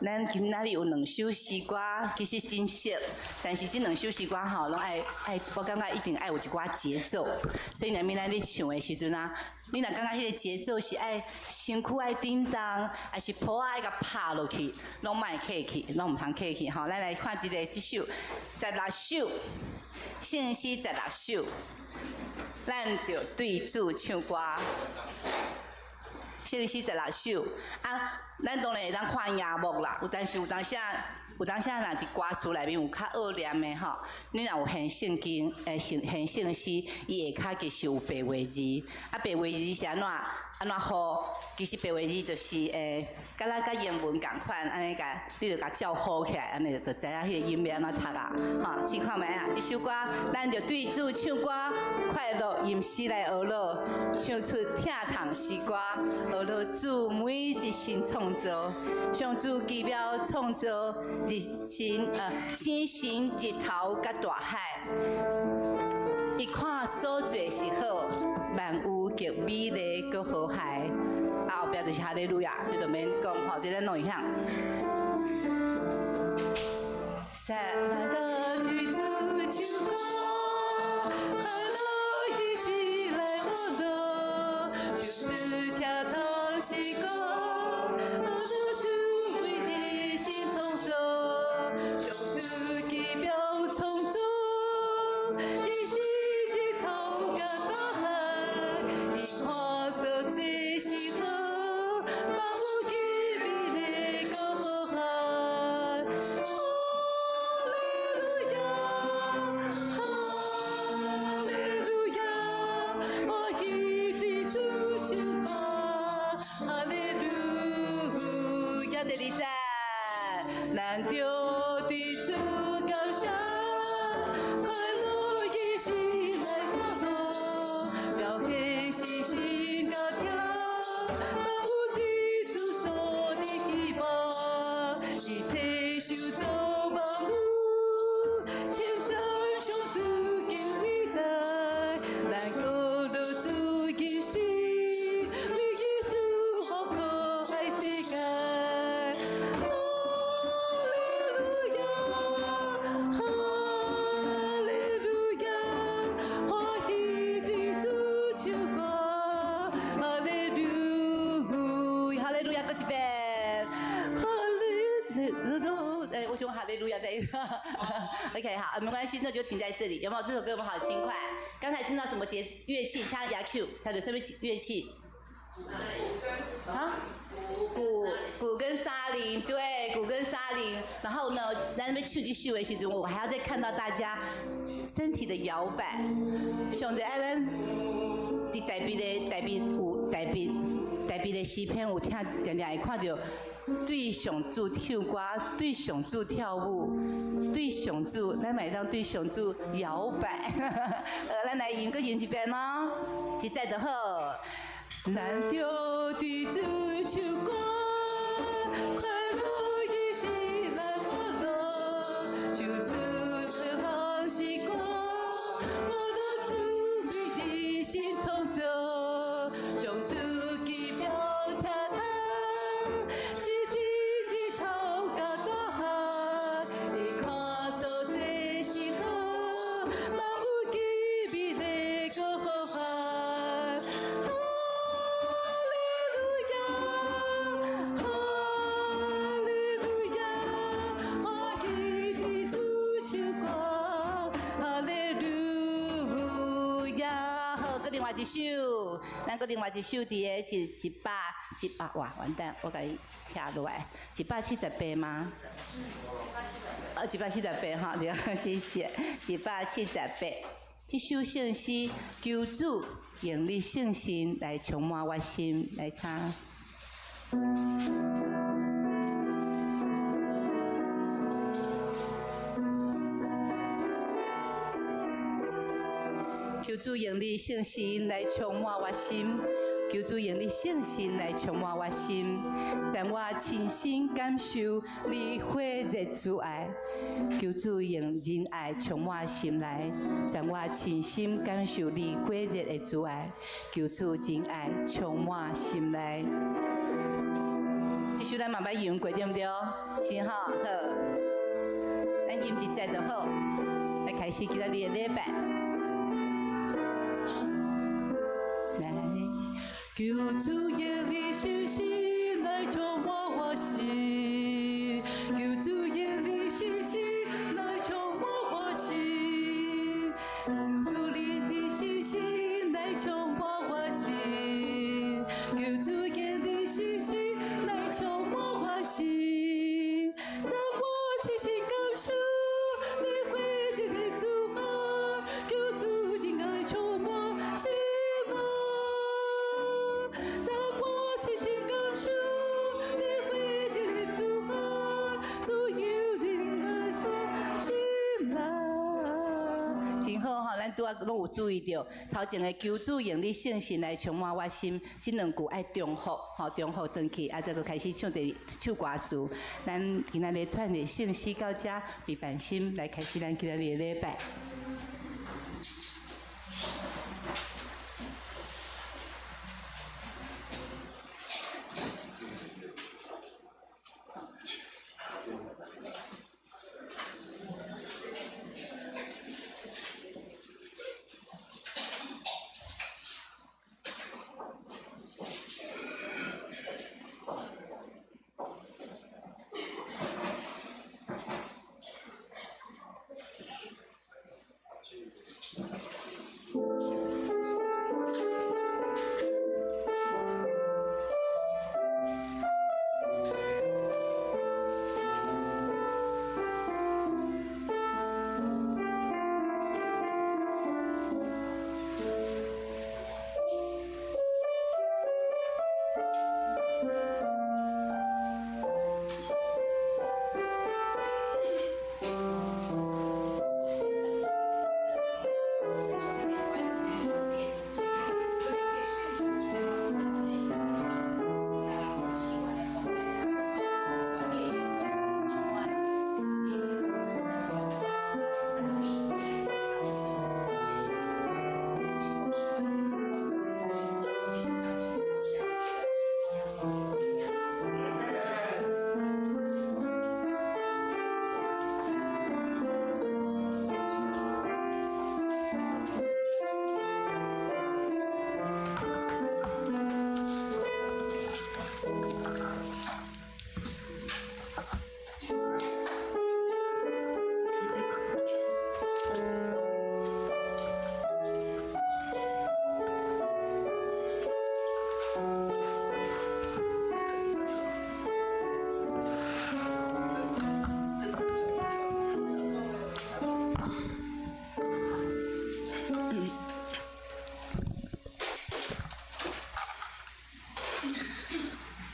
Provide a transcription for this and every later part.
咱今仔日有兩首詩歌，其實真熟，但是這兩首詩歌吼，攏愛愛，我感覺一定愛有一寡節奏。所以若面咱咧唱的時陣啊，你若感覺彼個節奏是愛身軀愛振動，還是抱仔愛共拍落去，攏莫客氣，攏毋通客氣吼。咱來看一下這首十六首，聖詩十六首，咱著對主唱歌。聖詩十六首啊，咱當然會當看熒幕啦。有，但是有當時，有當時若佇歌詞內面有較惡念的吼，你若有現聖經，現現聖詩，伊下跤其實有白話字。啊，白話字是按怎按怎號？其實白話字就是敢若佮英文仝款，按呢共，你就共照號起來，按呢就知影彼個音欲按怎讀啊。吼，試看覓啊？這首歌，咱就對主唱歌，快樂吟詩來學樂，唱出疼痛詩歌。學樂主每一新創造，上主奇妙創造日新星星日頭佮大海，伊看所做是好，萬有極美麗閣和諧。啊，後壁就是哈利路亞，這就免講吼，這咱攏會曉。三個對主唱歌，快樂吟詩來學樂，唱出疼痛詩歌，學樂主每一新創造，上主奇妙創造，日新日頭佮大海，伊看所做是好，萬有極美麗閣和諧。哈利路亞，哈利路亞，歡喜對主唱歌，哈利路亞。第二節，咱著對主感謝，快樂吟詩來學樂，表現信心甲聽，萬有對主所的希望，一切受造萬物，稱讚上主更偉大，咱學樂主吟詩，為耶穌福可愛世界。哈利路亞，哈利路亞，歡喜對主唱歌，哈利路亞，哈利路亞，閣一遍，哈利路亞，哎，我喜歡哈利路亞在一起。OK，好，沒關係，那就停在這裡。有沒有這首歌？有沒有好輕快？剛才聽到什麼節樂器？唱牙 Q，它的什麼樂器？啊？鼓鼓跟沙鈴，對，鼓跟沙鈴。然後呢，在那邊唱這首的時陣，我還要再看到大家身體的搖擺。上帝愛咱佇大衛的大衛有大衛大衛的詩篇有聽，定定會看著對上主唱歌，對上主跳舞，對上主，咱嘛會當對上主搖擺。咱來吟閣吟一遍哦，一再就好。咱著對主唱歌，快樂吟詩來學樂，唱出疼痛詩歌，學樂主每一新創造，上主奇妙疼痛，是天日頭佮大海，伊看所做是好，萬有極美麗閣和諧。哈利路亞，哈利路亞，歡喜對主唱歌，哈利路亞。好，閣另外一首，咱閣另外一首佇个一一百一百，哇，完蛋，我共伊拆落來，178嗎？哦，178哈，對，謝謝，178。這首聖詩，求主用你聖神來充滿我心，來唱。求主用你聖神來充滿我心，求主用你聖神來充滿我心，讓我親身感受你火熱慈愛。求主用仁愛充滿心內，讓我親身感受你火熱的慈愛。求主仁愛充滿心內。這首咱嘛捌吟過，對毋對？是吼，好，咱吟一節就好，來開始今仔日的禮拜。來，求主耶利信心來充滿我心，求主耶利信心來充滿我心，求主你的信心來充滿我心，求主耶利信心來充滿我心，讓我齊心感受你惠慈的主愛，求主真愛充滿心啊，讓我齊心感受你惠慈的主愛，主有真愛充心啊。真好吼，咱拄仔攏有注意著，頭前的求主用你聖神來充滿我心，這兩句愛重複，吼，重複轉去，啊，再閣開始唱第二首歌詞。咱今仔日傳的聖詩到遮，預備心來開始咱今仔日的禮拜。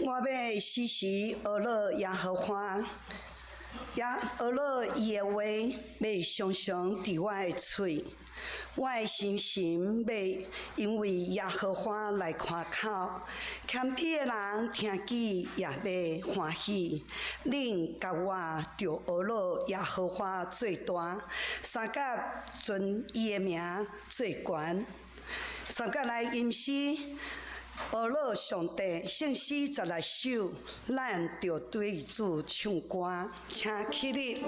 我欲時時學樂耶和華，也學樂伊的話，欲常常佇我的喙。我的心神欲因為耶和華來誇口，謙卑的人聽見也欲歡喜。恁佮我著學樂耶和華做大，相佮尊伊的名做懸，相佮來吟詩。學樂上帝聖詩16首，咱著對主唱歌，請起立。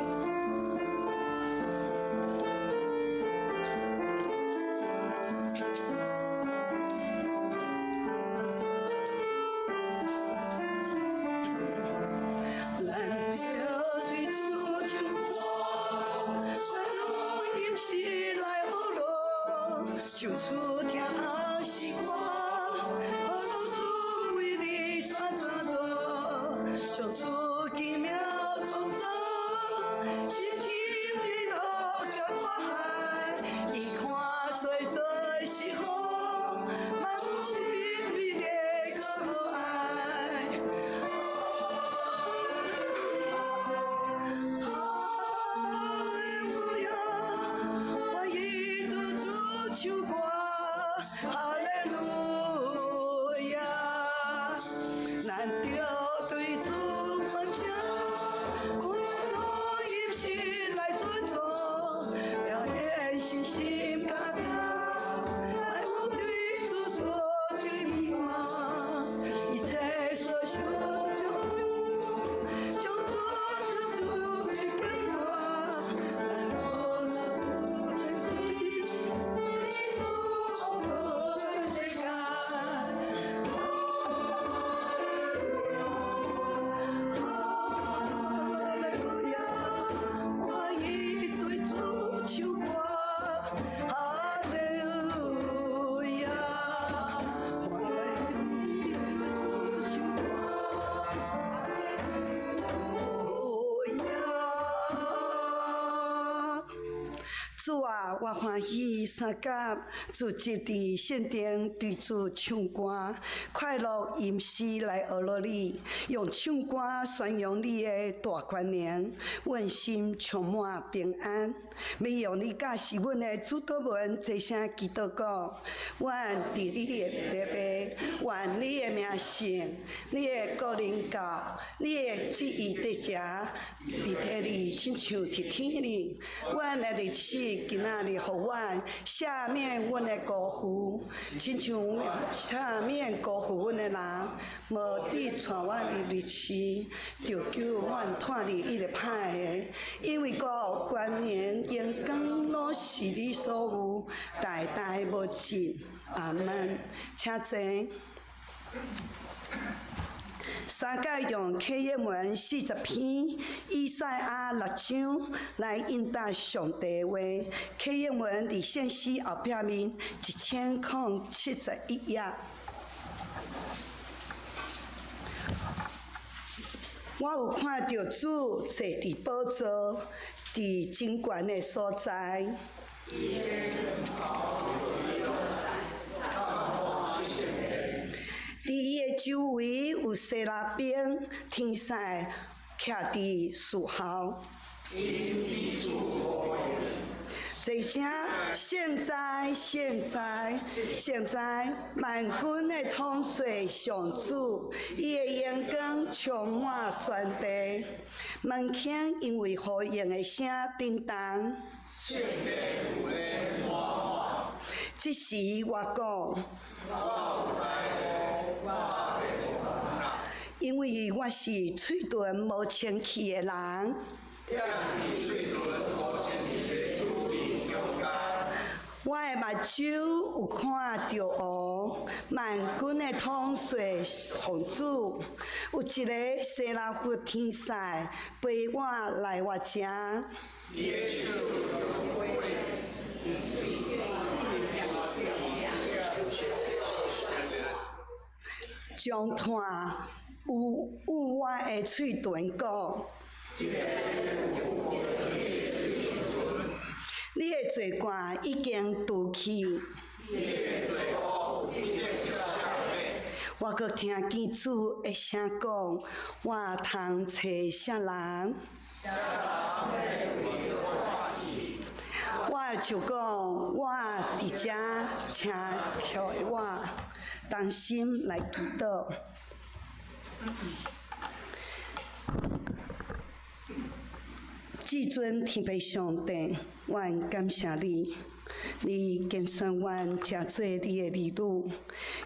咱著對主唱歌，咱用吟詩來學樂，唱出聽頭詩歌。上主奇妙創造，神奇日落甲大海，伊看歲做是好，萬有美麗可愛。哈利路亞，我已對主唱歌，哈利路亞，咱著對主歡我歡喜三甲聚集佇聖殿對主唱歌，快樂吟詩來學樂你，用唱歌宣揚你的大權能，阮心充滿平安。欲用你教示阮的主禱文，齊聲祈禱講：阮佇你的父，願你的名聖，你的國臨到，你的旨意得成，佇地裡親像佇天裡。阮的日食今仔日予阮，赦免阮的辜負，親像赦免辜負阮的人，無得帶阮入入試，著救阮脫離彼个歹的，因為國權能榮光攏是你所有，代代無盡。阿門。請坐。三甲用啟應文40篇，以賽亞6章來應答上帝話。啟應文佇聖詩後壁面1071頁。我有看著主坐佇寶座，佇真懸的所在。佇伊的周圍有西拉兵、天使徛佇侍候。齊聲，聖哉，聖哉，聖哉！萬軍的統帥上主，伊的榮光充滿全地。門檻因為呼應的聲震動。這時我講，因為我是喙唇無清氣的人。我的目睭有看著王，萬軍的統帥上主，有一个西拉弗天使陪我來我遮。將炭有有我的喙唇講，你的罪過已經除去。我閣聽見主的聲講，我通揣啥人？我就講，我佇遮，請予我同心來祈禱。至尊天父上帝，阮感謝你，你揀選阮成做你的兒女，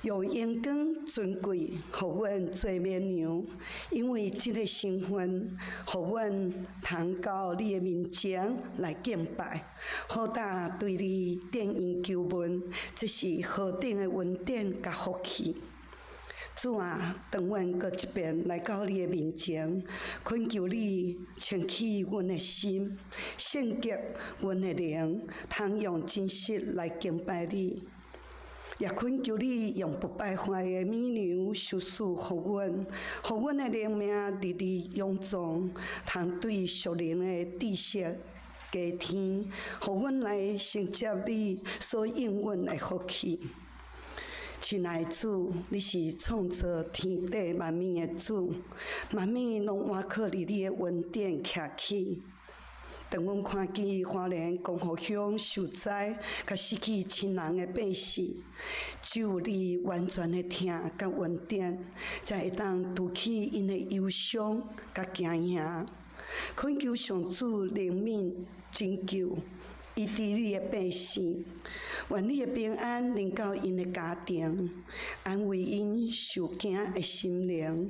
用榮光尊貴予阮做綿羊，因為這个身份，予阮通到你的面前來敬拜，好膽對你殿言求問，這是何等的恩典佮福氣。主啊，當阮閣一遍來到你的面前，懇求你清去阮的心，聖潔阮的靈，通用真實來敬拜你。也懇求你用不敗壞的綿羊賞賜予阮，予阮的靈命日日勇壯，通對屬靈的知識加添，予阮來承接你所應允的福氣。親愛的主，你是創造天地萬物的主，萬物攏倚靠佇你的恩典徛起。當阮看見花蓮光復鄉受災，佮失去親人的百姓，只有你完全的疼佮恩典，才會當除去𪜶的憂傷佮驚嚇。懇求上主憐憫拯救醫治你的百姓，願你的平安臨到𪜶的家庭，安慰𪜶受驚的心靈。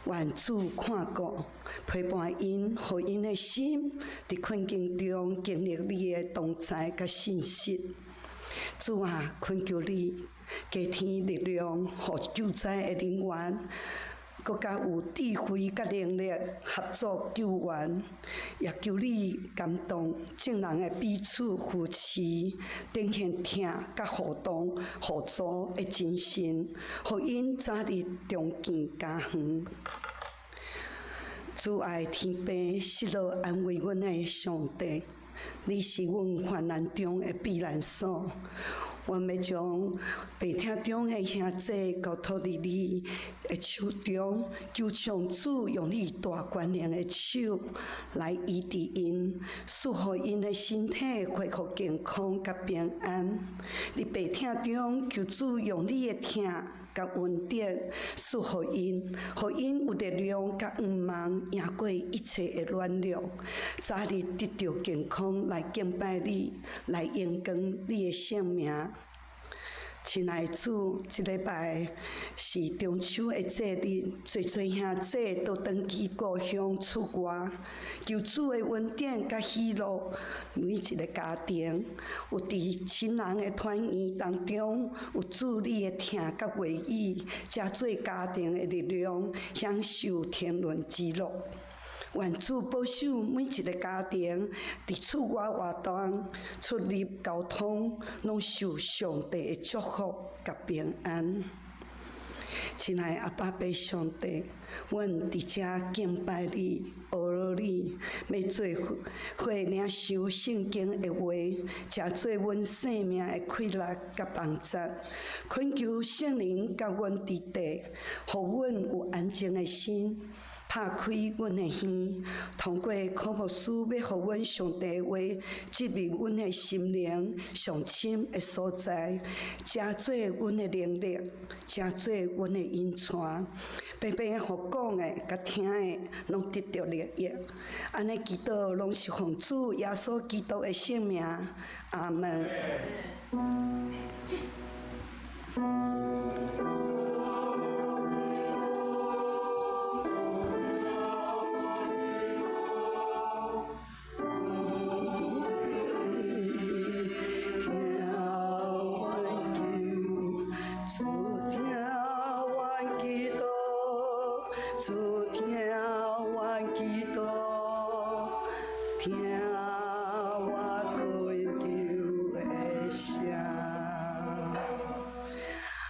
願主看顧陪伴𪜶，予𪜶的心佇困境中經歷你的同在佮信實。主啊，懇求你加添力量，予救災的人員閣較有智慧佮能力合作救援，也求你感動眾人的彼此扶持，展現疼佮互動互助的精神，予𪜶早日重建家園。主愛天父，失落安慰阮的上帝，你是阮患難中的避難所。阮欲將病痛中的兄弟交託佇你的手中，求上主用你大權能的手來醫治𪜶，賜予𪜶的身體恢復健康佮平安。佇病痛中，求主用你的疼佮恩典賜予𪜶，予𪜶有力量佮向望贏過一切的軟弱，早日得著健康來敬拜你，來榮光你的聖名。親愛的主，這禮拜是中秋的節日，濟濟兄弟都轉去故鄉出外，求主的恩典佮喜樂，每一个家庭有佇親人的團圓當中，有主你的疼佮話語，成做家庭的力量，享受天倫之樂。願主保守每一个家庭，佇出外活動、出入交通，攏受上帝的祝福佮平安。親愛的阿爸父上帝，阮佇遮敬拜你、學樂你，欲做伙領受聖經的話，成做阮生命的氣力佮幫助。懇求聖靈佮阮佇底，予阮有安靜的心，拍開阮的耳，通過柯牧師欲予阮上帝的話，進入阮的心靈上深的所在，成做阮的能力，成做阮的引帶，白白予講的佮聽的，攏得著利益。按呢祈禱，攏是奉主耶穌基督的聖名。阿門。聽阮求，主聽阮祈禱，主聽阮祈禱，聽我懇求的聲。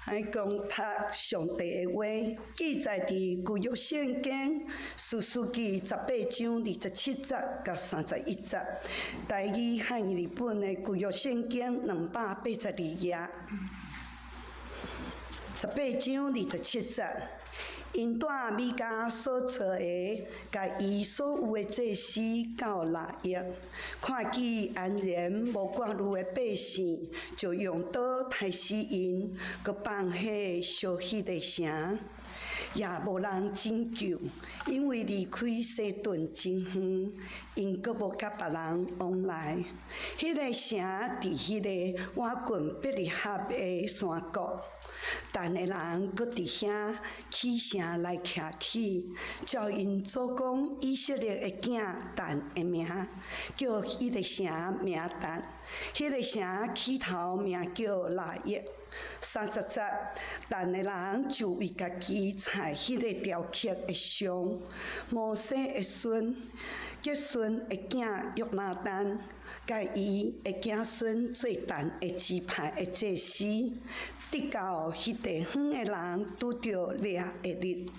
愛講讀上帝的話，記載佇舊約聖經士師記18章27節到31節，台語漢譯本的舊約聖經282頁。18章27節，𪜶帶米迦所做的，共伊所有的祭司到拉億，看見安然無掛慮的百姓，就用刀刣死𪜶，閣放火燒彼个城，也無人拯救，因為離開西頓真遠，𪜶閣無佮別人往來。彼個城佇彼个倚近伯利合的山谷，但的人閣佇遐起城來徛起，照𪜶祖公以色列的囝但的名，叫彼个城名但。彼个城起頭名叫拉億。30節，但的人就為家己採彼个雕刻的像，摩西的孫革順的囝約拿單，佮伊的子孫做但的支派的祭司，直到彼地方的人拄著掠的日。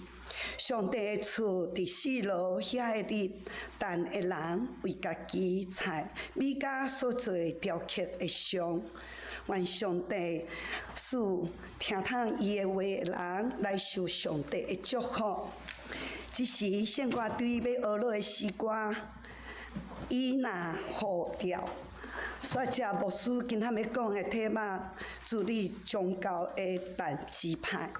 上帝的厝佇示羅遐的日，但的人為家己採米迦所做的雕刻的像。願上帝賜聽從伊的話的人來受上帝的祝福。這時，聖歌隊欲學樂的詩歌，伊若呼調。煞接牧師今仔欲講的題目：治理宗教的但支派。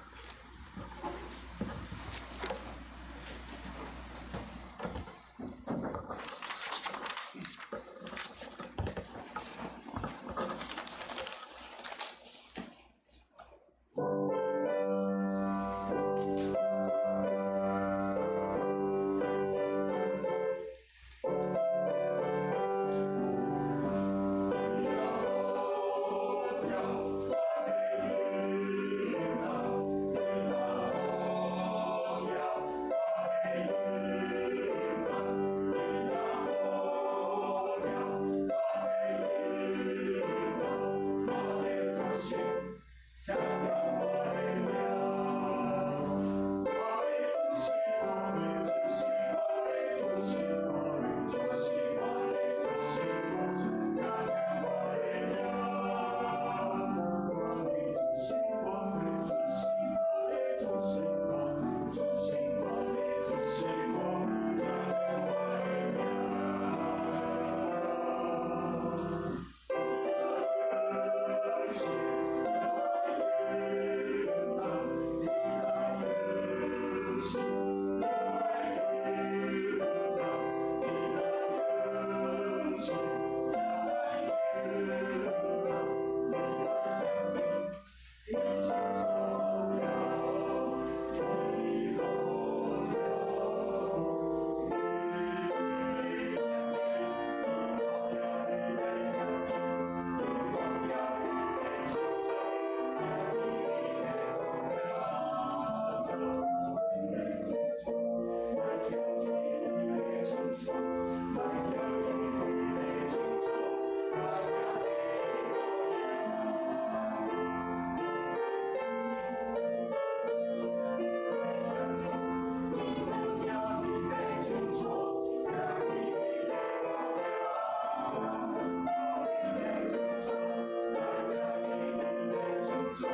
兄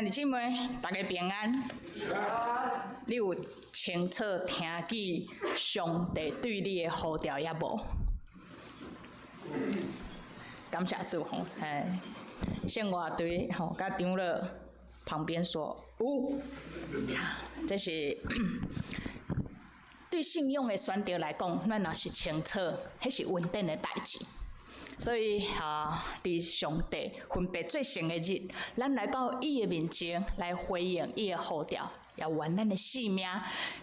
弟姊妹，大家平安。你有清楚聽見上帝對你的呼召抑無？感謝主吼，嘿，聖樂隊吼，佮長老旁邊說有，這是對信仰的選擇來講，咱若是清楚，彼是穩定的代誌。所以啊，佇上帝分別做聖的日，咱來到伊的面前來回應伊的呼召，也願咱的性命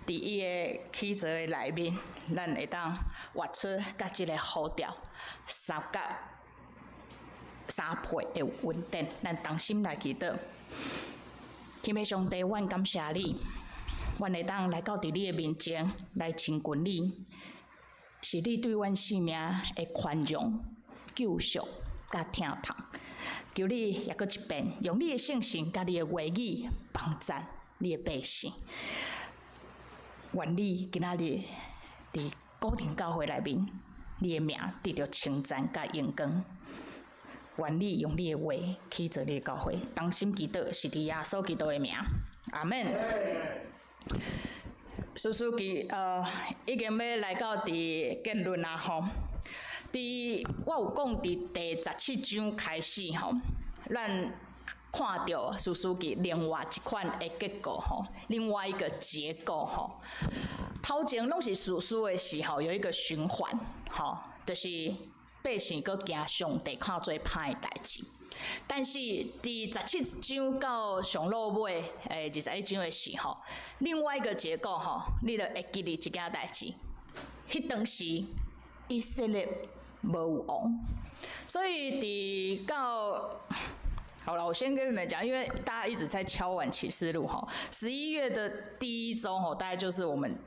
佇伊的起座的內面，咱會當活出佮這个呼召三角相配的穩定。咱同心來祈禱，天父上帝，阮感謝你，阮會當來到佇你的面前來親近你，是你對阮性命的寬容、救贖佮疼痛，求你抑閣一遍，用你的聖神佮你的話語幫贊你的百姓。願你今仔日佇古亭教會內面，你的名得著稱讚佮榮光。願你用你的話去做你的教會，同心祈禱，是佇耶穌基督的名，阿們。士師記已經欲來到佇結論啊吼。佇我有講佇第17章開始吼，咱看著士師記另外一款的結構吼，另外一個結構吼。頭前攏是士師的時候有一個循環吼，就是百姓閣行上帝看做歹的代誌。但是佇十七章到上落尾21章的時候，另外一個結構吼，你就會記得一件代誌。彼當時以色列無有王，所以佇到好了，我先跟你們講，因為大家一直在敲碗啟示錄吼，11月的第一週吼，大概就是我們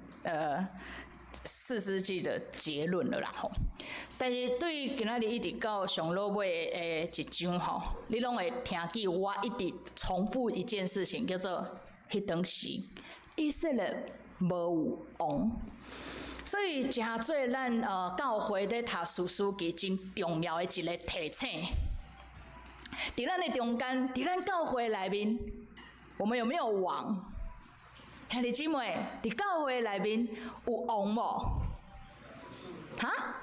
士師記的結論了啦吼。但是對今仔日一直到上落尾的一章吼，你攏會聽見我一直重複一件事情，叫做彼當時以色列無有王。所以，誠做咱教會咧讀士師記真重要的一個提醒。佇咱的中間，佇咱教會內面，我們有沒有王？兄弟姊妹，佇教會內面有王無？哈？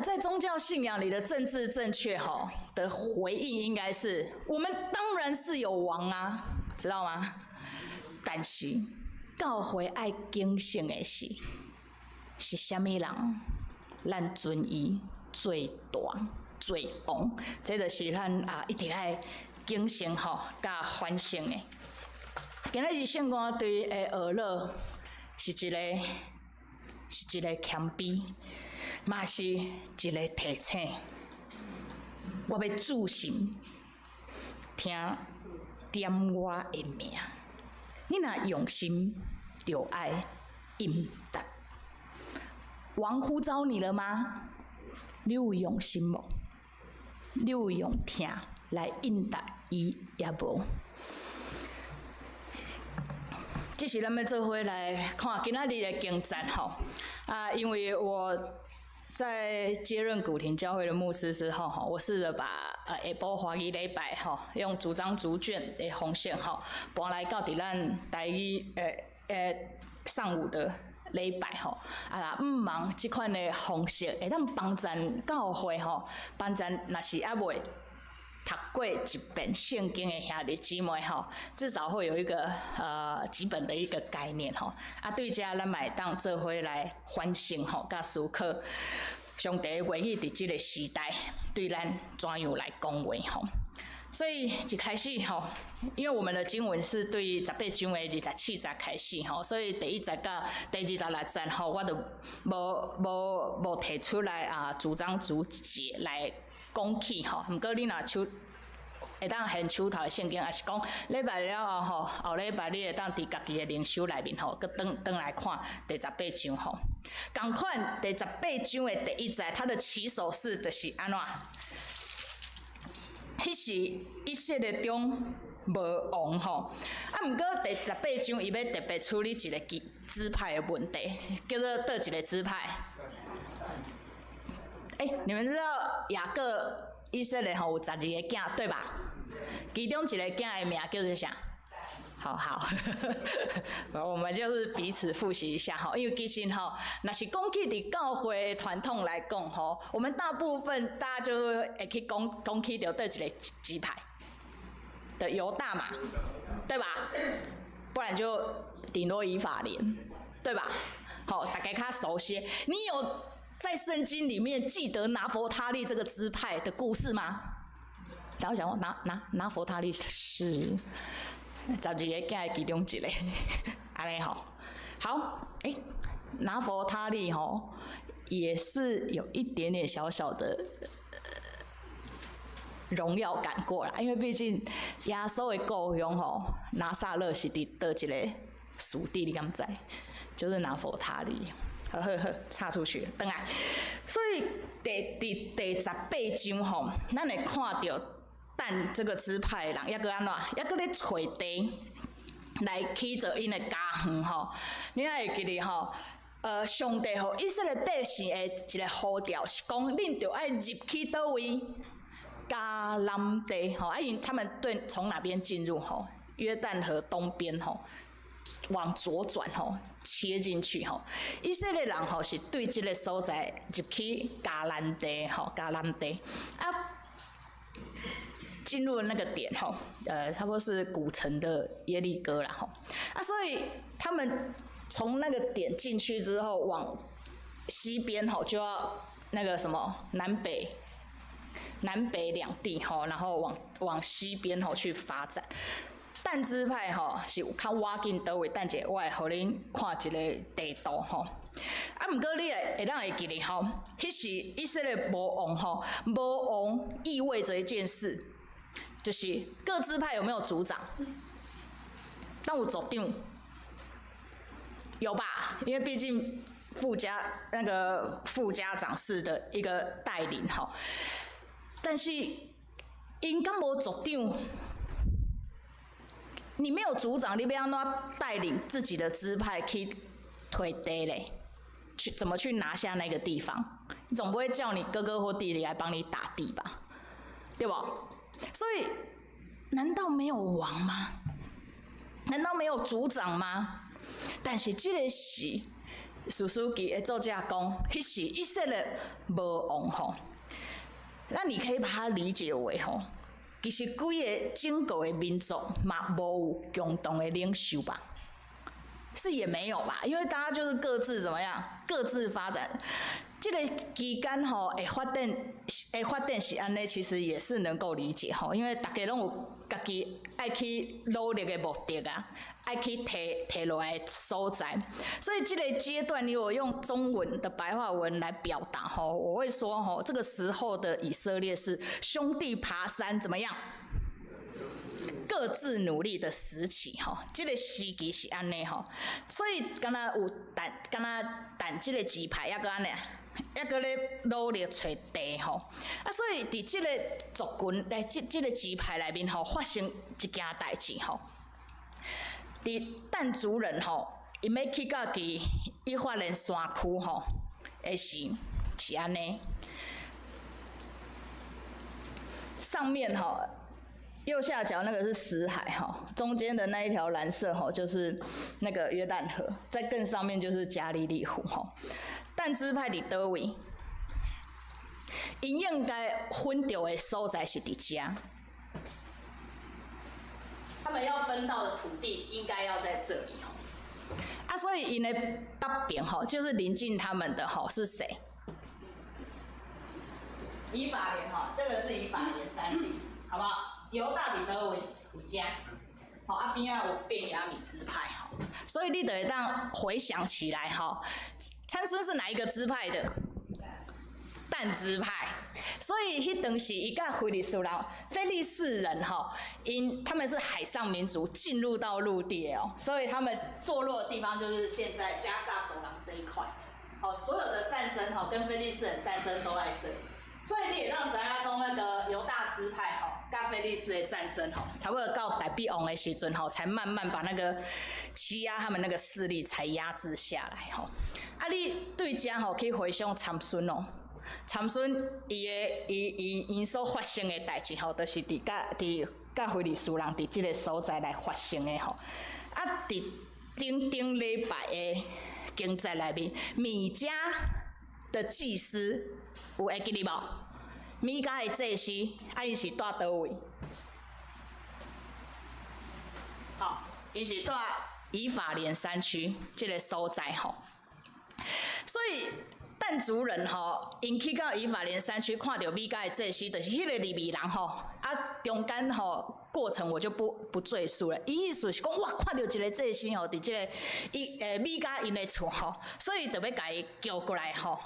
在宗教信仰裡的政治正確吼的回應，應該是我們當然是有王啊，知道嗎？但是教會愛警醒的是，是啥物人，咱尊伊做大做王，這就是咱啊一直愛警醒吼，佮反省的。今仔日聖歌隊的學樂是一个是一个謙卑，嘛是一个提醒。我欲注心聽點我的名。你若用心，就愛應答。王呼召你了嗎？你有用心無？你有用聽來應答伊抑無？這是咱欲做伙來看今仔日的經節吼。啊，因為我在接任古亭教會的牧師之後，吼，我試著把下晡華語禮拜吼，用逐章逐卷的方式吼，搬來到佇咱台語上午的禮拜吼，啊，毋茫這款的方式會當幫助教會吼，幫助若是猶未讀過一遍聖經的兄弟姊妹吼，至少會有一個基本的一個概念吼。啊，對這咱嘛會當做伙來反省吼，佮思考上帝的話語佇這個時代對咱怎樣來講話吼。所以一開始吼，因為我們的經文是對十八章的二十七節開始吼，所以第一節到第二十六節吼，我就無提出來啊，逐章逐節來講起吼。毋過你若手會當現手頭的聖經，抑是講禮拜了後吼，後禮拜你會當佇家己的靈修內面吼，閣轉轉來看第十八章吼。仝款第十八章的第一節，它的起手式就是按怎？彼時以色列中無王吼，啊，毋過第十八章伊欲特別處理一個支派的問題，叫做佗一個支派？欸，你們知道雅各以色列吼有十二個囝對吧？其中一個囝的名叫做啥？好好，我們就是彼此複習一下哈，因為其實吼，若是講起佇教會傳統來講吼，我們大部分大家就會去講講起著佗一個支派的猶大嘛，對吧？不然就頂多以法蓮，對吧？好，大家較熟悉。你有在聖經裡面記得拿弗他利這個支派的故事嗎？然後想說拿弗他利是十二個囝的其中一個，按呢吼，好，欸，拿弗他利吼，也是有一點點小小的榮耀感過啦，因為畢竟耶穌的故鄉吼，拿撒勒是佇佗一個屬地，你敢知？就是拿弗他利，好好好，岔出去，轉來。所以第十八章吼，咱會看著但這個支派的人，猶閣按怎，猶閣咧揣地來起造𪜶的家園吼。你還會記得吼？上帝予以色列百姓的一個呼召是講，恁著愛入去佗位？迦南地吼，啊，𪜶他們對從哪邊進入吼？約旦河東邊吼，往左轉吼，切進去吼。以色列人吼是對這個所在入去迦南地吼，迦南地啊。進入那個點吼，差不多是古城的耶利哥啦吼，啊，所以他們從那個點進去之後，往西邊吼就要那個什麼南北兩地吼，然後往西邊吼去發展。但支派吼是有較倚近佗位，等一下我會予恁看一個地圖吼。啊，毋過你會當會記得吼，彼時以色列無王吼，無王意味著一件事。就是各支派有沒有族長？敢有族長？有吧？因為畢竟那個副家長式的一個帶領吼。但是𪜶敢無族長？你沒有族長，你欲按怎帶領自己的支派去推地咧？去怎麼去拿下那個地方？你總不會叫你哥哥或弟弟來幫你打地吧？對無？所以，難道沒有王嗎？難道沒有族長嗎？但是這個時，士師記的作者講，彼時以色列無王吼。那你可以把它理解為吼，其實規個整個的民族嘛，無有共同的領袖吧？是也沒有吧？因為大家就是各自怎麼樣，各自發展。這個期間吼會發展是按呢，其實也是能夠理解吼，因為大家攏有家己愛去努力的目的啊，愛去提提落來的所在，所以這個階段，你如果用中文的白話文來表達吼，我會說吼，這個時候的以色列是兄弟爬山怎麼樣？各自努力的時期吼，這個時期是按呢吼，所以敢若有但敢若但這個支派猶閣按呢，猶閣咧努力揣地吼，啊，所以佇這個族群來這個支派內面吼，發生一件代誌吼。佇但族人吼，𪜶欲去到佇以法蓮山區吼，的時是按呢。上面吼，右下角那個是死海哈，中間的那一條藍色吼就是那個約旦河，在更上面就是加利利湖吼。但支派佇佗位？𪜶應該分著的所在是佇遮，他們要分到的土地應該要在這裡吼。啊，所以𪜶的北邊吼，就是鄰近他們的吼是誰？以法蓮吼，這個是以法蓮山地，好不好？猶大佇佗位？佇遮。吼，啊邊仔有便雅憫支派吼，所以你就會當回想起來吼，參孫是哪一個支派的？但支派。所以彼當時伊佮非利士人，非利士人吼，𪜶他們是海上民族進入到陸地哦，所以他們坐落的地方就是現在加薩走廊這一塊。好，所有的戰爭吼，跟非利士人戰爭都在這裡。所以你會當知影講那個猶大支派吼，佮非利士的戰爭吼，差不多到大衛王的時陣吼，才慢慢把那個欺壓他們那個勢力才壓制下來吼。啊，你對遮吼去回想參孫哦，參孫伊的伊伊𪜶所發生的代誌吼，就是佇佮佇佮非利士人佇這個所在來發生的吼。啊，佇頂頂禮拜的經節內面，米迦的祭司有會記得無？米迦的祭司，啊，𪜶是蹛佗位？吼，𪜶是蹛以法蓮山區這個所在吼。所以但族人吼，𪜶去到以法蓮山區，看著米迦的祭司，就是彼個利未人吼。啊，中間吼過程我就不贅述了。伊意思是講，哇，看著一個祭司吼，佇這個伊米迦𪜶的厝吼，所以就欲共伊叫過來吼。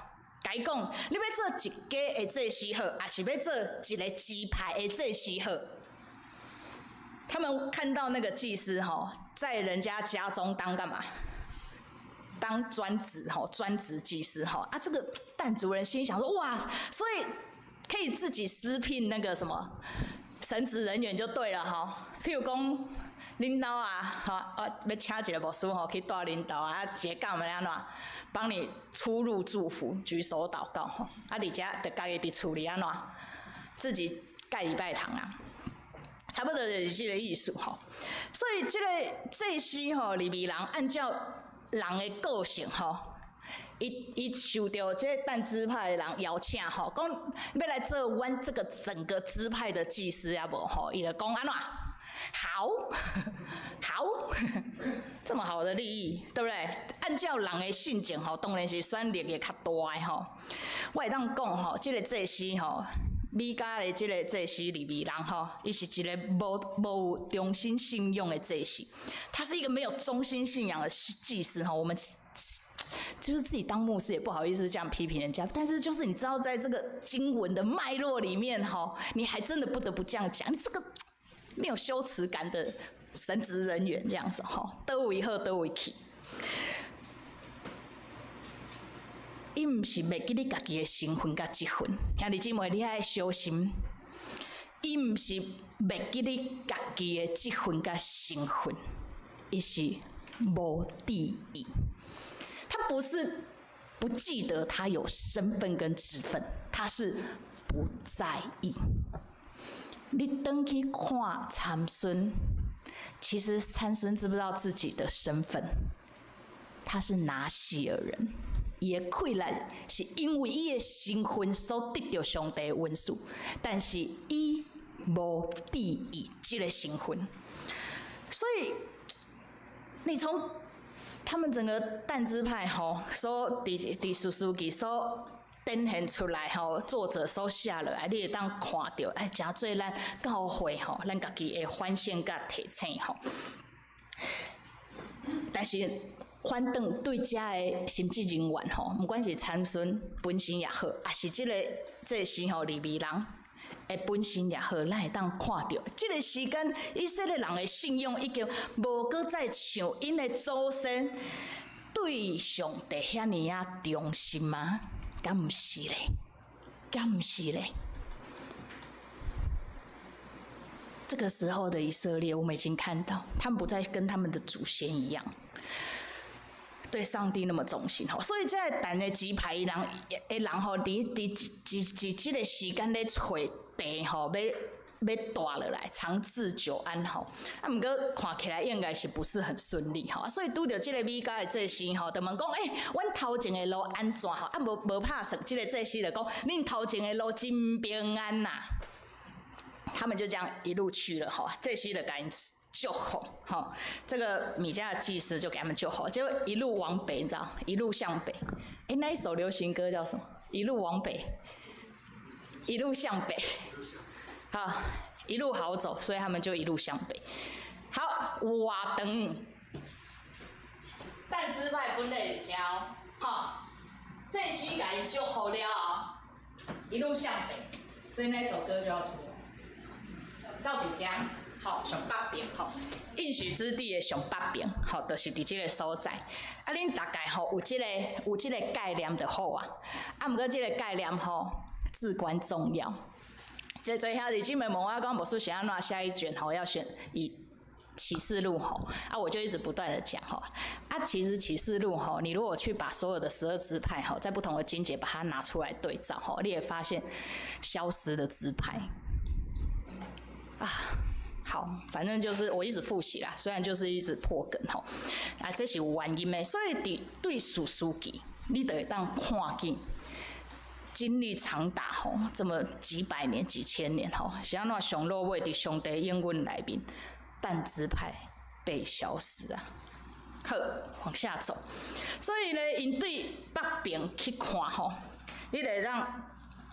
共伊講，你欲做一家的祭司好，抑是欲做一個支派的祭司好？他們看到那個祭司吼，在人家家中當幹嘛？當專職吼，專職祭司吼。啊，這個但族人心想說：哇，所以可以自己私聘那個什麼神職人員就對了吼。譬如講，恁兜啊，吼啊，欲請一個牧師吼去蹛恁兜啊，一個工欲按怎？幫你出入祝福、舉手禱告吼。啊，佇遮就家己佇厝裡按怎？自己蓋禮拜堂啊，差不多就是這個意思吼。所以這個祭司吼，利未人按照人的個性吼，伊伊受著這個但支派的人邀請吼，講欲來做阮這個整個支派的祭司抑無吼，伊就講按怎？好，好，這麼好的利益，對不對？按照人的性情吼，當然是選利益較大的吼。我會當講吼，這個祭司吼，米迦的這個祭司利未人吼，伊是一個無無有忠心信用的祭司，他是一個沒有忠心信仰的祭司吼。我們就是自己當牧師也不好意思這樣批評人家，但是就是你知道，在這個經文的脈絡裡面吼，你還真的不得不這樣講，這個沒有羞恥感的神職人員這樣子吼，佗位好佗位去。伊毋是袂記你家己的身份佮職份，兄弟姊妹，你愛小心。伊毋是袂記你家己的職份佮身份，伊是無注意。他不是不記得他有身份跟職份，他是不在意。你轉去看參孫，其實參孫知不知道自己的身份？他是拿細耳人。伊的氣力是因為伊的身份所得著上帝的恩賜，但是伊無注意這個身份，所以你從他們整個但支派吼所佇佇士師記所展現出來吼，作者所寫落來，你會當看著，哎，誠濟咱教會吼，咱家己會反省佮提醒吼，但是。反轉對遮的神職人員吼，毋管是參孫本身也好，抑是這個祭司吼利未人的本身也好，咱會當看著，這個時間以色列人的信用已經無閣再像𪜶的祖先對上帝遐爾仔忠心嗎？敢毋是咧？敢毋是咧？這個時候的以色列，我們已經看到，他們不再跟他們的祖先一樣。對上帝那麼忠心吼，所以這個但的支派人的人吼，佇佇佇佇這個時間咧揣地吼，欲欲蹛落來，長治久安吼。啊，毋過看起來應該是不是很順利吼。所以拄著這個米迦的祭司吼，就問講：欸，阮頭前的路按怎吼？啊，無無拍算，這個祭司就講：恁頭前的路真平安呐。他們就這樣一路去了吼，祭司就共𪜶祝福，吼，這個米迦的祭司就給他們祝福，就一路往北，你知道，一路向北。欸，那一首流行歌叫什麼？一路往北，一路向北。好，一路好走，所以他們就一路向北。好，有偌長，但支派分類佇遮，吼，祭司共𪜶祝福了後，一路向北，所以那首歌就要出來。到佇遮，吼，上北邊，吼，應許之地的上北邊，吼，就是佇這个所在。啊，恁大概吼有這个概念就好啊。啊，毋過這个概念吼至關重要。這濟兄弟姊妹問我講，牧師是按怎下一卷吼要選以啟示錄吼，啊，我就一直不斷的講吼，啊，其實啟示錄吼，你如果去把所有的12支派吼，在不同的經節把它拿出來對照吼，你也發現消失的支派。啊，好，反正就是我一直複習啦，雖然就是一直破梗吼，啊，這是有原因的，所以佇對士師記，你就會當看見。經歷長達吼這麼幾百年、幾千年吼，是按怎上落尾佇上帝應允內面，但支派被消失啊。好，往下走。所以呢，𪜶對北邊去看吼，你會當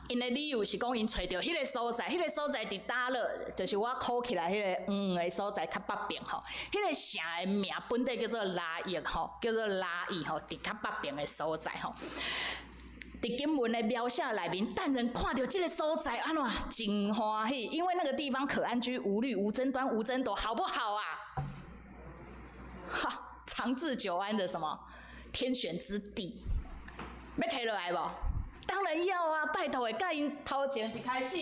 𪜶的理由是講，𪜶揣著彼个所在，彼个所在佇大樂，就是我箍起來彼个黃黃的所在較北邊吼。彼个城的名本底叫做拉億吼，叫做拉億吼，佇較北邊的所在吼。佇經文的描寫內面，但人看著這个所在，按怎真歡喜，因為那個地方可安居，無慮、無爭端、無爭鬥，好不好啊？哈，長治久安的什麼天選之地，欲提落來無？當然要啊！拜託的，佮𪜶頭前一開始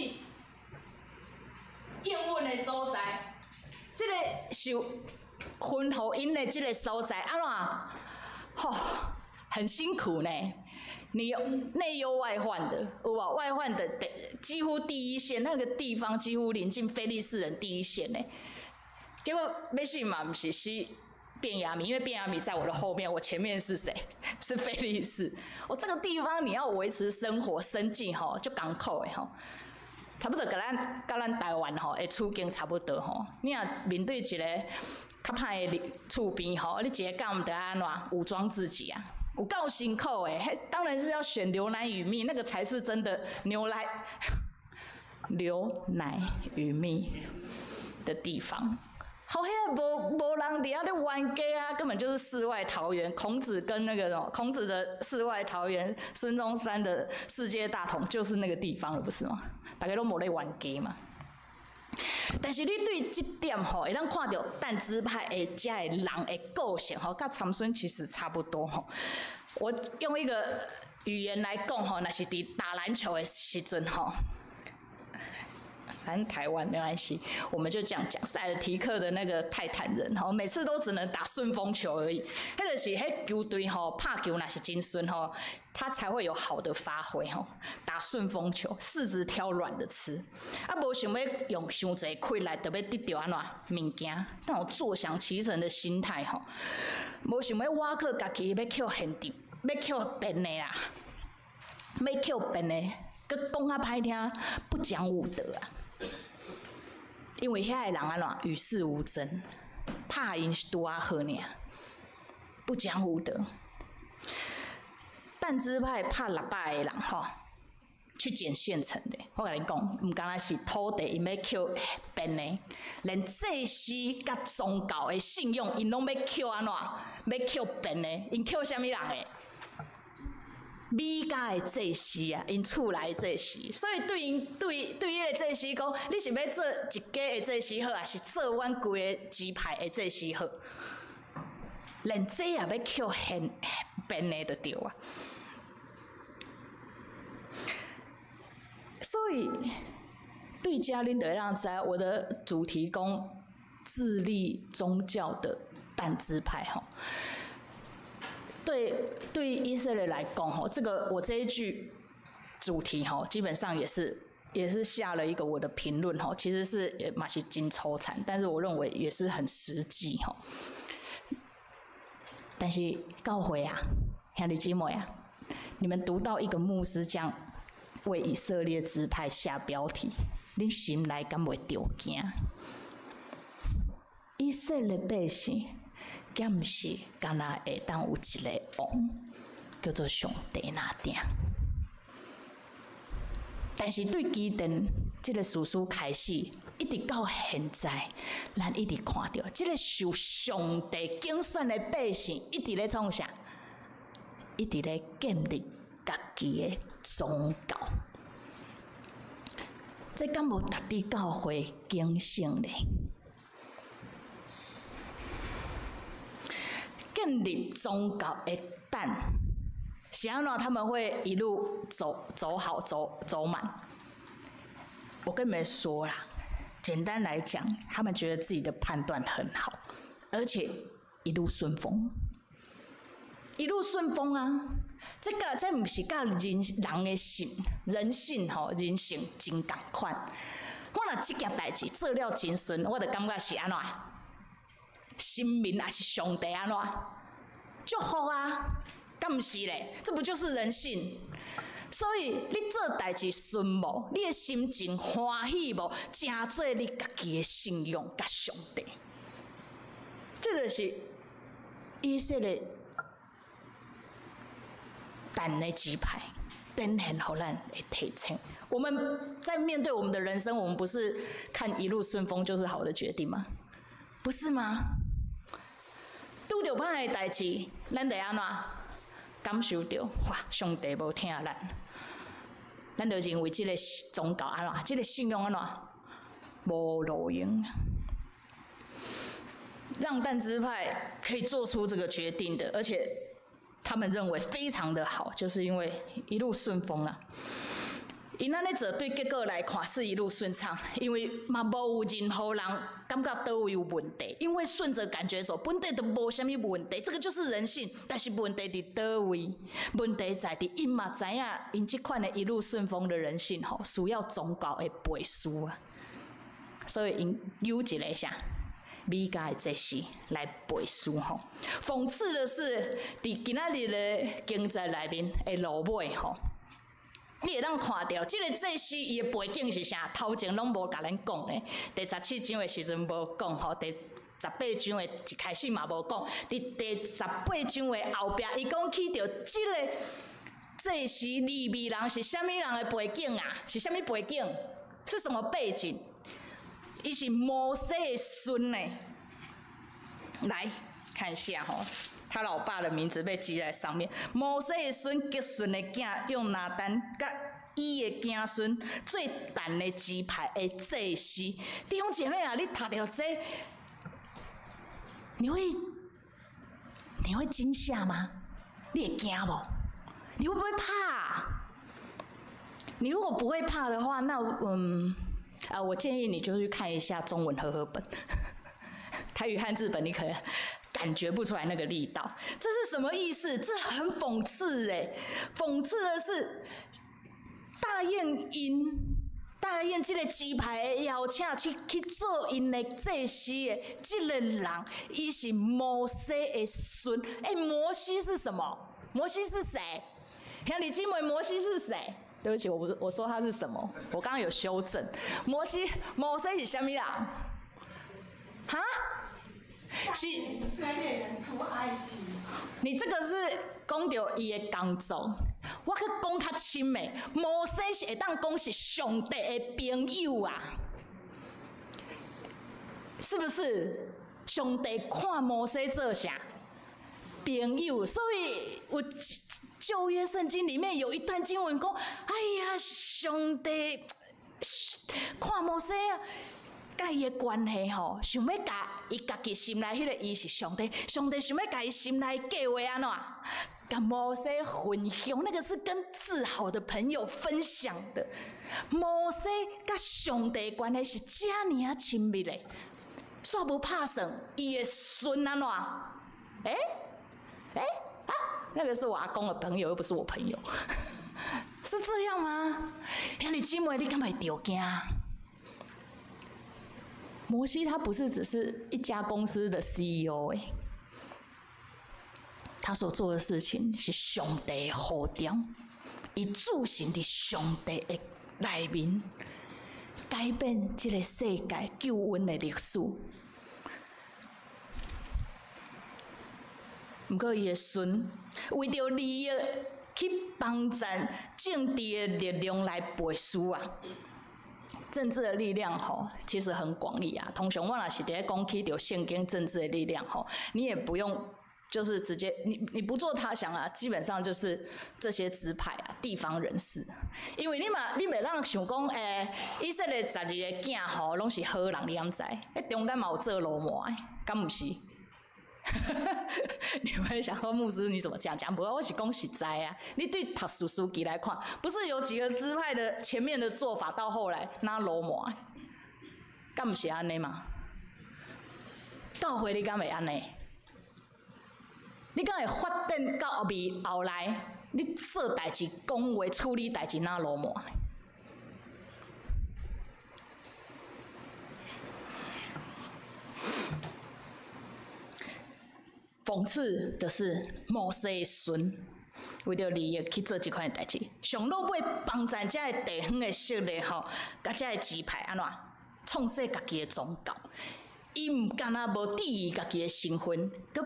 應允的所在，這個是吩咐𪜶的這个所在，按怎？吼，很辛苦呢。你有內憂外患的，有無？外患的，幾乎第一線，那個地方幾乎臨近非利士人第一線呢。結果欲死嘛，毋是死便雅憫，因為便雅憫在我的後面，我前面是誰？是非利士。我這個地方你要維持生活生計吼，足艱苦的吼。差不多佮咱台灣吼的處境差不多吼。你若面對一个較歹的厝邊吼，你一个敢毋著按怎武裝自己啊？有夠辛苦的，當然是要選牛奶與蜜，那個才是真的牛奶與蜜的地方。好，遐無人佇遐咧冤家啊，根本就是世外桃源。孔子跟那個什麼，孔子的世外桃源，孫中山的世界大同，就是那個地方了，不是嗎？大家攏無咧冤家嘛。但是你對這點吼，會當看著但支派的遮的人的個性吼，佮參孫其實差不多吼。我用一個語言來講吼，若是佇打籃球的時陣吼，反正台灣沒關係，我們就這樣講。塞爾提克的那個泰坦人吼，每次都只能打順風球而已。彼就是彼球隊吼，拍球若是真順吼，他才會有好的發揮吼。打順風球，柿子挑軟的吃，啊，無想欲用傷濟氣力，就欲得著按怎物件，那種坐享其成的心態吼，無想欲倚靠家己，欲靠現場，欲靠變的啦，欲靠變的，閣講較歹聽，不講武德啊。因為遐个人按怎與世無爭，拍𪜶是拄仔好爾，不講武德。但支派拍600個人吼，去撿現成的。我共你講，毋干焦是土地，𪜶欲抾變的，連祭司佮宗教的信用，𪜶攏欲抾按怎？欲抾變的，𪜶抾啥物人的？米迦的祭司啊，𪜶厝內的祭司，所以對𪜶對對彼个祭司講，你是欲做一家的祭司好，抑是做阮規个支派的祭司好？連這也欲抾現變的就對啊。所以對遮恁就會當知，我的主題講自立宗教的但支派吼。對對以色列來講吼，這個我這一句主題吼，基本上也是下了一個我的評論吼，其實是也嘛是真粗殘，但是我認為也是很實際吼。但是教會啊，兄弟姊妹啊，你們讀到一個牧師這樣為以色列支派下標題，你心內敢袂著驚？以色列百姓，敢毋是干焦會當有一个王，叫做上帝那定？但是對基甸這个士師開始，一直到現在，咱一直看著這个受上帝揀選的百姓，一直咧創啥？一直咧建立家己的宗教。這敢無值得教會警醒咧？建立宗教的但是按怎他們會一路走走好走走滿？我跟你們說啦，簡單來講，他們覺得自己的判斷很好，而且一路順風，一路順風啊！這個這毋是佮人人的性人性吼，人性真仝款。我若這件代誌做了真順，我就感覺是按怎？神明抑是上帝按怎？祝福啊！敢毋是咧？這不就是人性？所以你做代誌順無，你的心情歡喜無，成做你家己的信仰佮上帝。這就是以色列但的支派，展現予咱的提醒。我們在面對我們的人生，我們不是看一路順風就是好的決定嗎？不是嗎？拄著歹的代誌，咱會按怎？感受著，哇！上帝無疼咱，咱就認為這個宗教按怎，這個信仰按怎，無路用。讓但支派可以做出這個決定的，而且他們認為非常的好，就是因為一路順風啦。𪜶按呢做對結果來看是一路順暢，因為嘛無有任何人感覺佗位有問題，因為順著感覺走，本底都無啥物問題，這個就是人性。但是問題佇佗位？問題在佇𪜶嘛知影，𪜶這款的一路順風的人性吼，需要宗教的背書啊，所以𪜶有一个啥？米迦的祭司來背書吼。諷刺的是，佇今仔日的經節內面的落尾吼。你會當看著，這个祭司伊的背景是啥？頭前攏無共咱講咧。第17章的時陣無講吼，第18章的一開始嘛無講。佇第18章的後壁，伊講起著這个祭司利未人是啥物人的背景啊？是啥物背景？是什麼背景？伊是摩西的孫呢。來看一下吼。他老爸的名字被記在上面。摩西的孫革順的囝約拿單，佮伊的囝孫做但的支派的祭司。弟兄姐妹啊，你讀著這，你會驚嚇嗎？你會驚無？你會不會怕？你如果不會怕的話，那我建議你就去看一下中文和合本，台語漢字本，你可能感覺不出來那個力道。這是什麼意思？這很諷刺欸！諷刺的是答應𪜶，答應這個支派的邀請去做𪜶的祭司的這個人，伊是摩西的孫。欸，摩西是什麼？摩西是誰？兄弟姊妹，摩西是誰？對不起，我不是我說他是什麼？我剛剛有修正。摩西，摩西是啥物人？哈？是以色列人出埃及。你這個是講著伊的工作，我去講較深的，摩西是會當講是上帝的朋友啊，是不是？上帝看摩西做啥？朋友，所以有舊約聖經裡面有一段經文講：哎呀，上帝看摩西啊。佮伊的關係吼，想欲共伊家己心內彼个伊是上帝，上帝想欲共伊心內計劃按怎？共摩西分享，那個是跟至好的朋友分享的。摩西佮上帝關係是遮爾仔親密的，煞無拍算伊的孫按怎？欸欸啊！那個是我阿公的朋友，又不是我朋友，是這樣嗎？兄弟姊妹，你敢會著驚？摩西他不是只是一家公司的 CEO 欸，他所做的事情是上帝的呼召，伊駐身佇上帝的內面，改變這個世界救恩的歷史。毋過伊的孫為著利益去幫贊政治的力量來背書啊！政治的力量吼，其實很廣義啊。通常我若是佇咧講起著聖經政治的力量吼，你也不用就是直接你不做他想啊，基本上就是這些支派啊、地方人士，因為你嘛你袂當想講，以色列12個囝吼，攏是好人，你敢知？彼中間嘛有做鱸鰻的，敢毋是？你會想說牧師你怎麼這樣講？不過我是講實在啊。你對讀士書記來看，不是有幾個支派的前面的做法，到後來那鱸鰻，敢毋是按呢嘛？教會你敢會按呢？你敢會發展到後面後來，你做代誌、講話、處理代誌，那鱸鰻？諷刺的是摩西的孫為著利益去做這款的代誌，上落尾幫贊這个地方的勢力吼，佮這个支派按怎創設家己的宗教，伊毋干焦無注意家己的身份，閣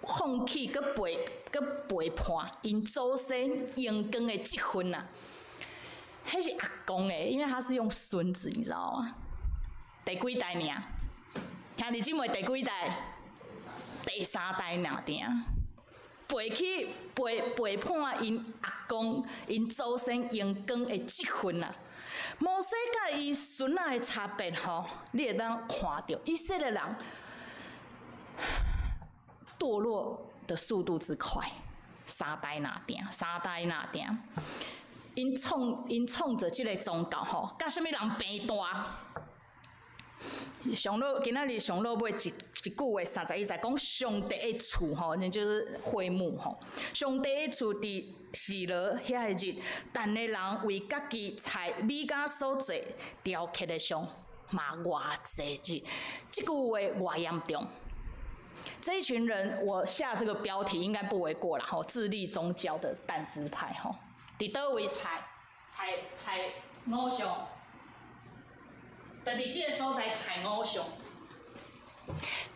放棄閣背叛𪜶祖先榮光的這份啊，彼是阿公的，因為他是用孫子，你知道嗎？第幾代爾？兄弟姊妹第幾代？第三代爾定，背去背背叛𪜶阿公、𪜶祖先榮光的這份啊！摩西佮伊孫仔的差別吼，你會當看著以色列人墮落的速度之快，三代爾定，三代爾定，𪜶創造這个宗教吼，佮啥物人平大？上落今仔日上落尾一句話31節講上帝的厝吼，那就是會幕吼。上帝的厝佇示羅遐个日，但的人為家己採米迦所做雕刻的像，嘛偌濟日。這句話偌嚴重。這一群人，我下這個標題應該不為過啦吼，自立宗教的但支派吼，佇佗位採偶像？就佇這個所在採偶像，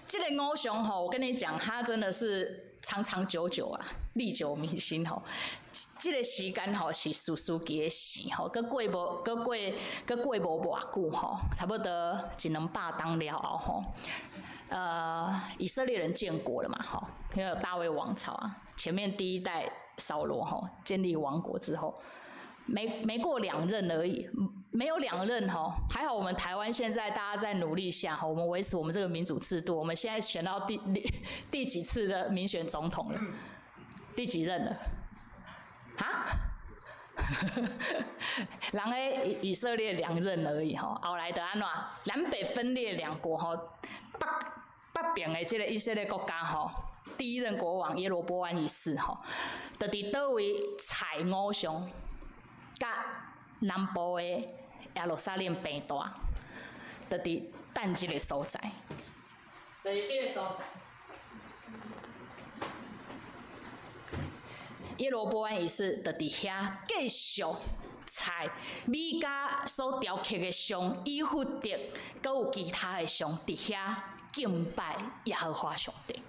這個偶像吼，我跟你講，他真的是長長久久啊，歷久彌新吼。這個時間吼是士師記的時吼，閣過無，閣過，閣過無偌久吼，差不多一兩百冬了後吼，以色列人建國了嘛吼，因為有大衛王朝啊，前面第一代掃羅吼建立王國之後。沒過兩任而已，沒有兩任吼，還好我們台灣現在大家在努力下吼，我們維持我們這個民主制度。我們現在選到第幾次的民選總統了？第幾任了？啊？人个以色列兩任而已吼，後來就按怎？南北分裂兩國吼，北邊的這個以色列國家吼，第一任國王耶羅波安一世吼，就佇佗位採偶像？佮南部的耶路撒冷平大，就佇但這個所在，就佇這個所在。耶羅波安一世就佇遐繼續採米迦所雕刻的像，以弗得，閣有其他的像，佇遐敬拜耶和華上帝，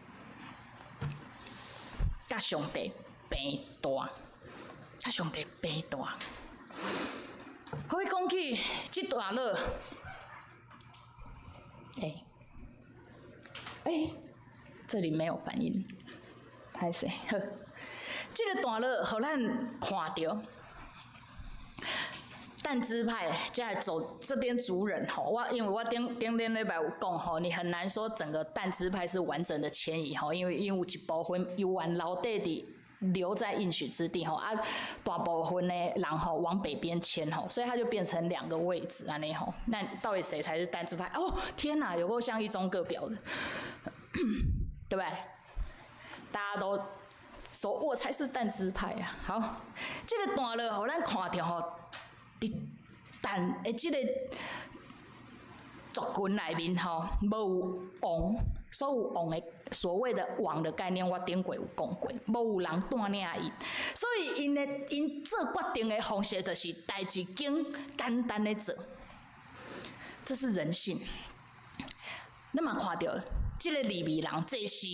佮上帝平大。啊！上帝平大，可以講起這段落，這裡沒有反應，歹勢。好，這個段落予咱看著，但支派才會走這邊族人吼，我因為我頂頂禮拜有講吼，你很難說整個但支派是完整的遷移吼，因為有一部分猶原留底佇。留在應許之地吼啊，大部分的人吼往北邊遷吼，所以他就變成兩個位置按呢吼。那到底誰才是但支派？哦，天哪，有夠像一中各表的，對不對？大家都說我才是但支派啊。好，這個段落予咱看著吼，佇但的這個族群內面吼，無王，所有王的。所謂的王的概念，我頂過有講過，無有人帶領伊，所以𪜶做決定的方式就是代誌經簡單的做，這是人性。你嘛看著，這個利未人祭司，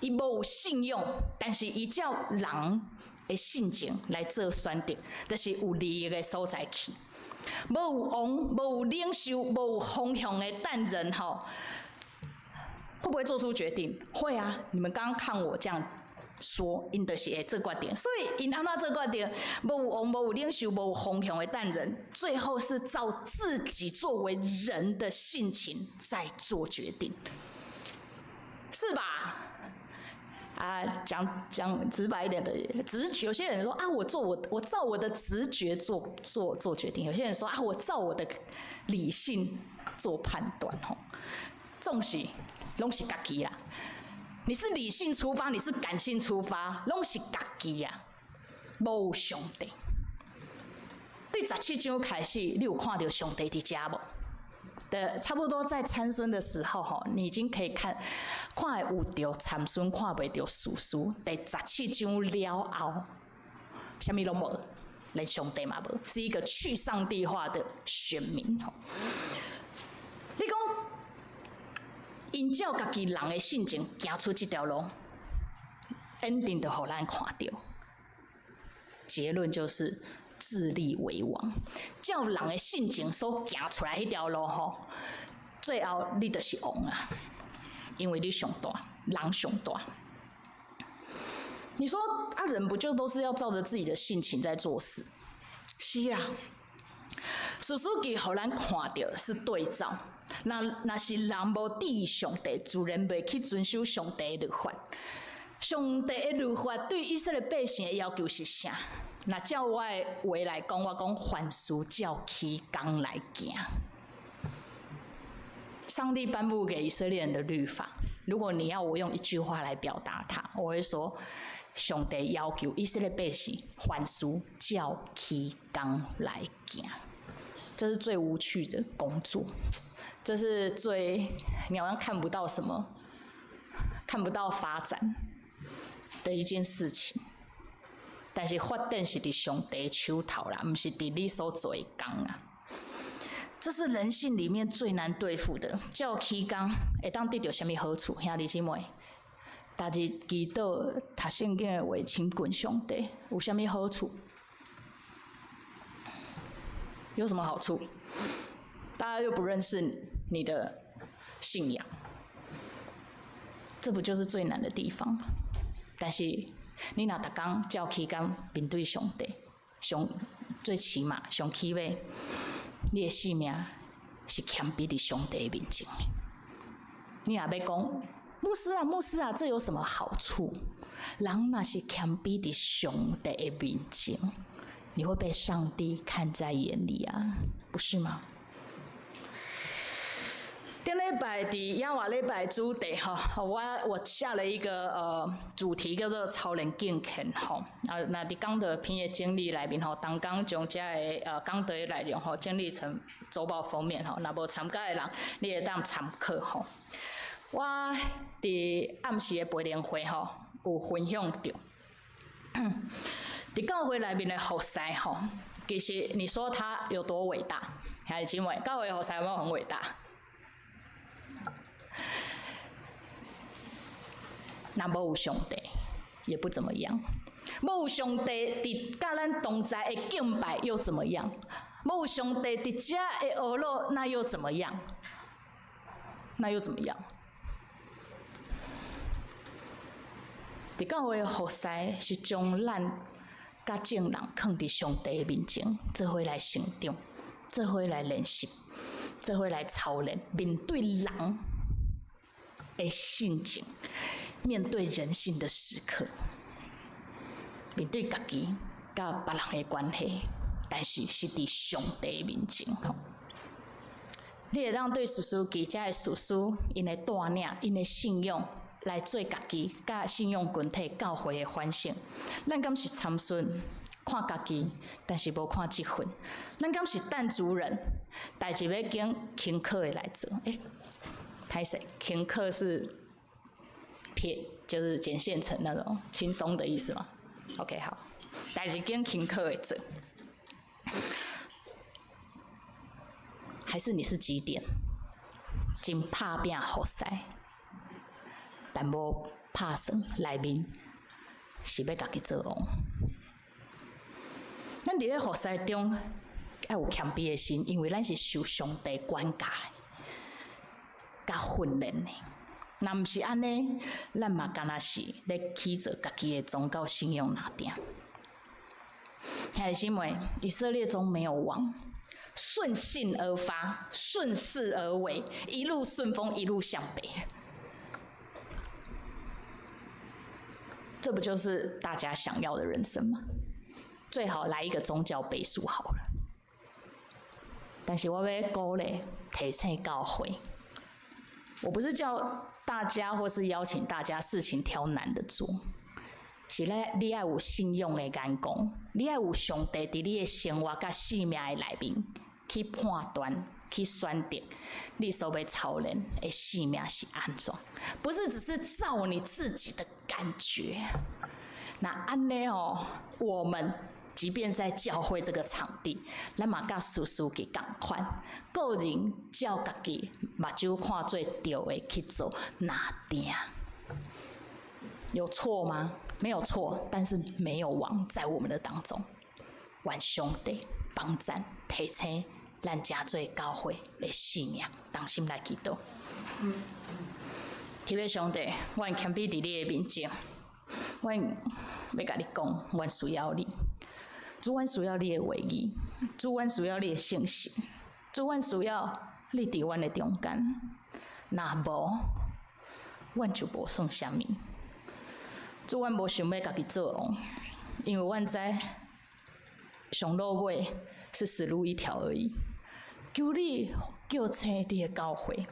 伊無有信用，但是伊照人的性情來做選擇，就是有利益的所在去。無有王，無有領袖，無有方向的等人吼，會不會做出決定？會啊！你們剛剛看我這樣說，𪜶就是會做決定。所以𪜶按怎做決定？無有王，無有領袖，無有方向的等人，最後是照自己作為人的性情在做決定，是吧？啊，講講直白一點的直覺，有些人說啊，我照我的直覺做決定；有些人說啊，我照我的理性做判斷。吼，總是攏是家己啦。你是理性出發，你是感性出發，攏是家己啊，無上帝。對17章開始，你有看著上帝佇遮無？的差不多在參孫的時候，吼，你已經可以看，看會有著參孫，看袂著士師。第17章了後，啥物攏無，連上帝嘛無，是一個去上帝化的選民。吼，你講，𪜶照家己人的性情行出這條路，ending 就予咱看著。結論就是自立為王，照人的性情所行出來彼條路吼，最後你就是王啊，因為你上大，人上大。你說啊，人不就都是要照着自己的性情在做事？是啊，士師記予咱看著是對照。若若是人無佇上帝，自然袂去遵守上帝的律法。上帝的律法對以色列百姓的要求是啥？若照我的話來講，我講凡事照起工來行。上帝頒布給以色列人的律法，如果你要我用一句話來表達它，我會說：上帝要求以色列百姓凡事照起工來行。這是最無趣的工作，這是最你好像看不到什麼，看不到發展的一件事情。但是發展是佇上帝手頭啦，毋是佇你所做的工啊。這是人性裡面最難對付的。照起工會當得著啥物好處？兄弟姊妹，逐日祈禱、讀聖經的話，親近上帝，有啥物好處？有什麼好處？大家又不認識你的信仰，這不就是最難的地方嗎？但是你若逐工照起工面對上帝，上最起碼上起碼，你的性命是謙卑佇上帝面前的。你若欲講牧師啊，牧師啊，這有什麼好處？人若是謙卑佇上帝的面前，你會被上帝看在眼裡啊，不是嗎？頂禮拜佇耶和華禮拜主題吼，我下了一個主題叫做操練敬虔吼。啊，那佇講道篇的整理內面吼，同工將這个講道的內容吼整理成週報封面吼。若無參加的人，你會當參考吼。我佇暗時的培靈會吼有分享著，佇教會內面的服侍吼，其實你說他有多偉大？兄弟姊妹，教會服侍有無很偉大？若無有上帝，也不怎麼樣；無有上帝佇佮咱同在的敬拜又怎麼樣？無有上帝佇遮的學樂，那又怎麼樣？那又怎麼樣？佇教會的服侍是將咱佮眾人囥佇上帝的面前，做伙來成長，做伙來練習，做伙來操練，面對人的性情。面對人性的時刻，面對家己佮別人的關係，但是是佇上帝面前吼。你會當對士師記這个士師，𪜶的帶領、𪜶的信仰來做家己佮信仰群體教會的反省。咱敢是參孫看家己，但是無看這份。咱敢是但族人，代誌欲揀輕巧的來做。欸，歹勢，輕巧是撇，就是撿現成那種輕鬆的意思嘛。OK，好，代誌揀輕巧的做，還是你是基甸，真拍拚服侍，但無拍算內面是欲家己做王。咱佇咧服侍中，愛有謙卑的心，因為咱是受上帝管教的、佮訓練的。若毋是按呢，咱嘛敢若是咧起造家己的宗教信仰那定。兄弟姊妹，以色列中沒有王，順性而發，順勢而為，一路順風，一路向北。這不就是大家想要的人生嗎？最好來一個宗教背書好了。但是我欲鼓勵提醒教會，我不是叫大家或是邀請大家事情挑難的做，是咧你愛有信仰的眼光，你愛有上帝佇你的生活佮生命的內面去判斷、去選擇，你所欲操練的生命是按怎？不是只是照你自己的感覺。那按呢哦，我們即便在教會這個場地，咱嘛佮事事去仝款，個人照家己目睭看做對的去做，哪定？有錯嗎？沒有錯，但是沒有王在我們的當中。願上帝幫贊提醒咱遮做教會的生命，同心來祈禱。天父上帝，阮謙卑佇你的面前，阮欲共你講，阮需要你。主，阮需要你的話語；主，阮需要你的聖神；主，阮需要你佇阮的中間。若無，阮就無算啥物。主，阮無想欲家己做王，因為阮知上落尾是死路一條而已。求你叫醒你的教會，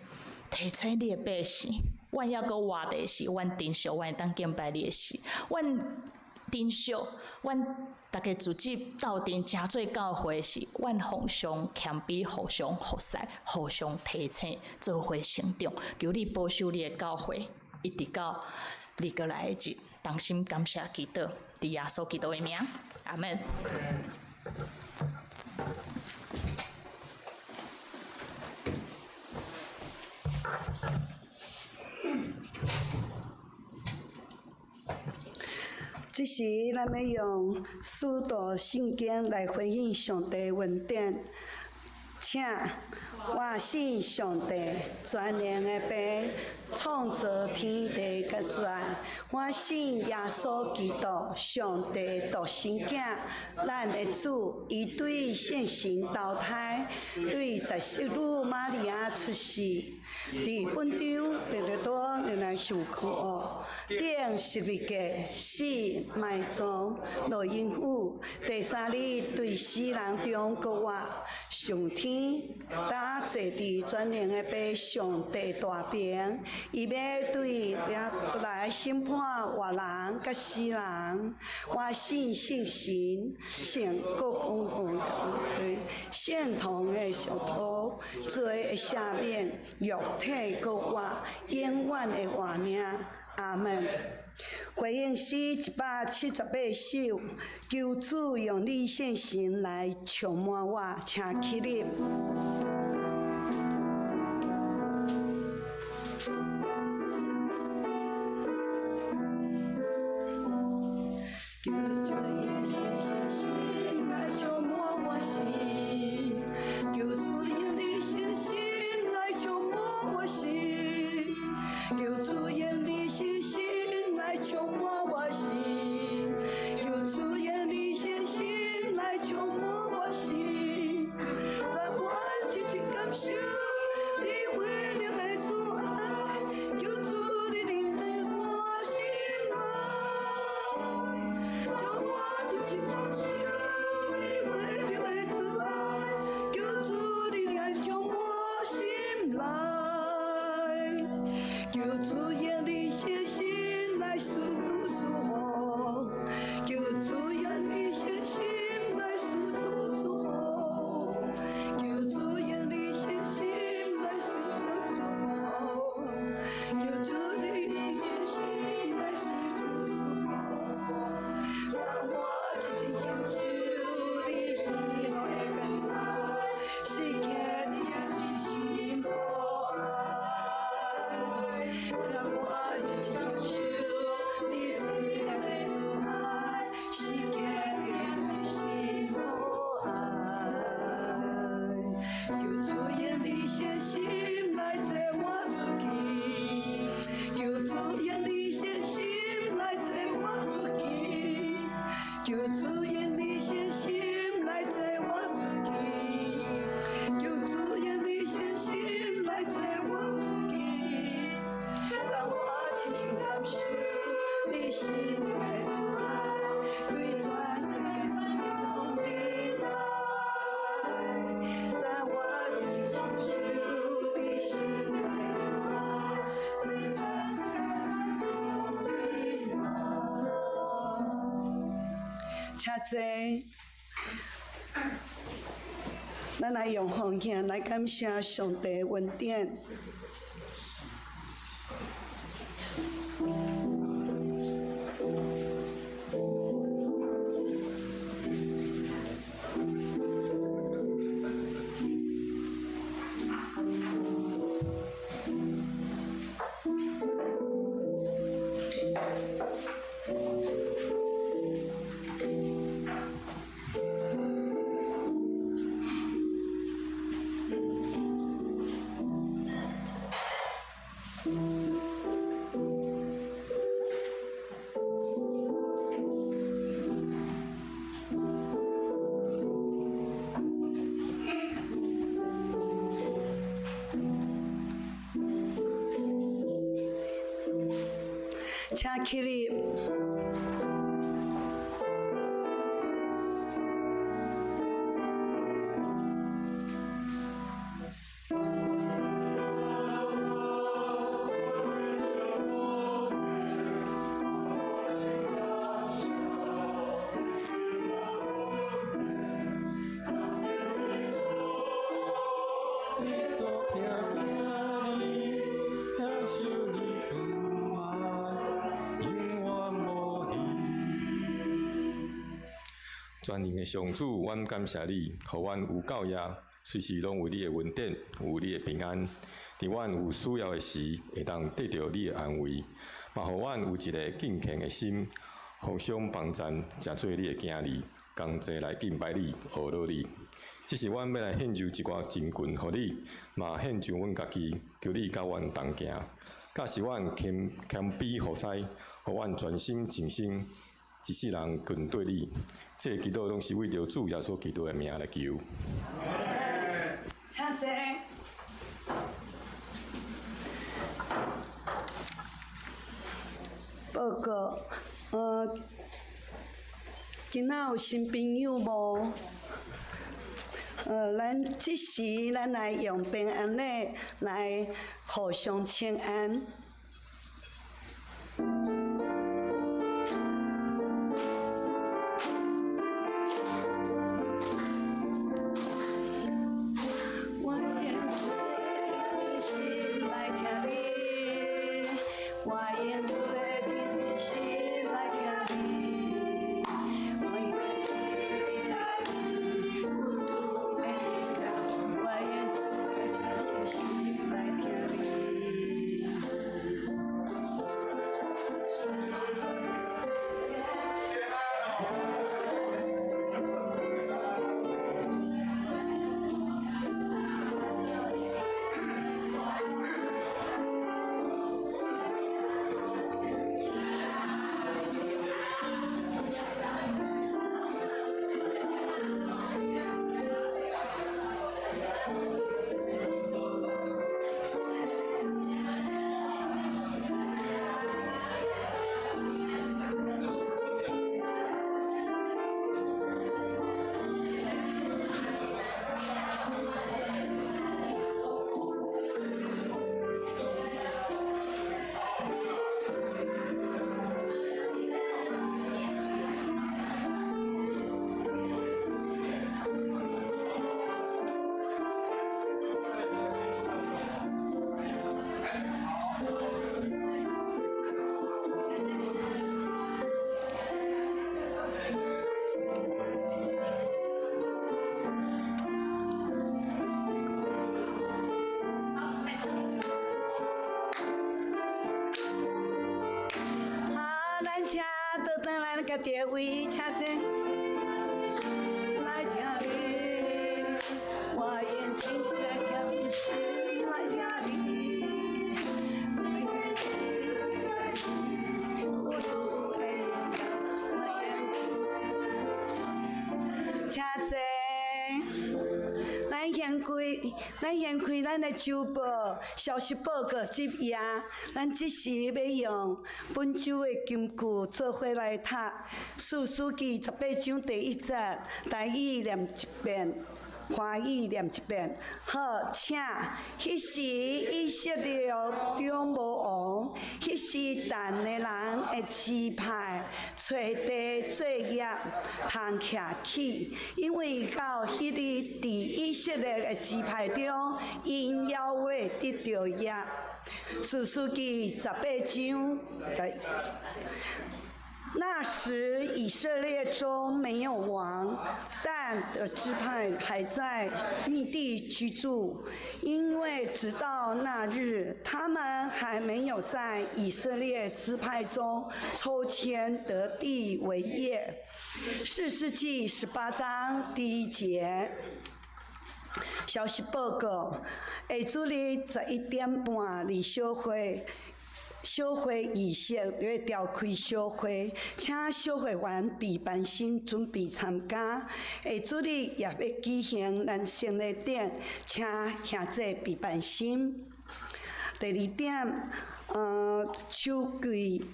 提醒你的百姓。阮猶閣活的時，阮珍惜阮會當敬拜你的時，阮珍惜阮逐家組織鬥陣，成做教會時，阮互相謙卑，互相服侍，互相提醒，做伙成長。求你保守你的教會，一直到你閣來的日，同心感謝祈禱，佇耶穌基督的名，阿們。這時，咱欲用使徒信經來回應上帝恩典，請我信上帝全能的父，創造天地佮地。我信耶穌基督，上帝獨生囝，咱的主，伊對聖神投胎，對十聖女瑪利亞出世，佇本丟彼拉多來受苦，釘十字架，死埋葬，落陰府，第三日對死人中復活，上天，搭坐佇全能的父上帝大爿，伊欲對遐來審判活人佮死人。我信聖神，聖國公共聖堂的聖徒，罪的赦免，肉體復活，永遠的活命。阿們。回應詩178首，求主用你聖神來充滿我，請起立。求主用聖神來充滿我心，求主用你聖神來充滿我心，求主用你聖神來充滿我心，求主用你聖神來充滿我心，讓我深深感受你溫柔的慈愛，求主你臨在我心內，讓我深深感受你溫柔的慈愛，求主你來充滿我心內，求主用你聖神來賜福，求主用你聖神來賜福，求主用你聖神來賜福，求主你聖神來賜福，讓我深深享受你喜樂的感覺，時刻聽心可愛，讓我深深享受你慈愛的慈愛，時刻聽心可愛。請坐。咱來用奉獻來感謝上帝恩典。請起立。全能的上主，阮感謝你，予阮有夠額，隨時攏有你的恩典，有你的平安。佇阮有需要的時，會當得著你的安慰，嘛予阮有一个敬虔的心，互相幫贊，成做你的囝兒，仝齊來敬拜你，學樂你。這是阮欲來獻上一寡真群予你，嘛獻上阮家己，求你佮阮同行。教示阮謙謙卑服侍，予阮全心盡心，一世人跟綴你。這个祈禱攏是為著主耶穌基督的名來求。請坐。報告，今仔有新朋友無？咱這時咱來用平安禮來互相請安。我用最真心來聽你，我用最真心來聽你，我用愛你，有主的教，我用最真心來聽你。好，咱請倒轉來咱家己的位，請坐。來聽你，我用真的心來聽你，我主的我用真。請坐。咱掀開，咱掀開咱的週報，消息報告這頁，咱這時欲用本週的金句做伙來讀《士師記》18章第1節，台語念一遍。華語念一遍。好，請。彼時以色列中無王，彼時但的人的支派揣地做業，通徛起，因為到彼日，佇以色列的支派中，𪜶猶未得著業。士師記18章。那時以色列中沒有王，但的支派還在密地居住，因為直到那日，他們還沒有在以色列支派中抽籤得地為業。士師記18章第1節。消息報告：下主日11點半，二小會。小會儀式欲召開小會，請小會員備班心準備參加。下主日也欲舉行咱聖禮典，請兄弟備班心。第二點，秋季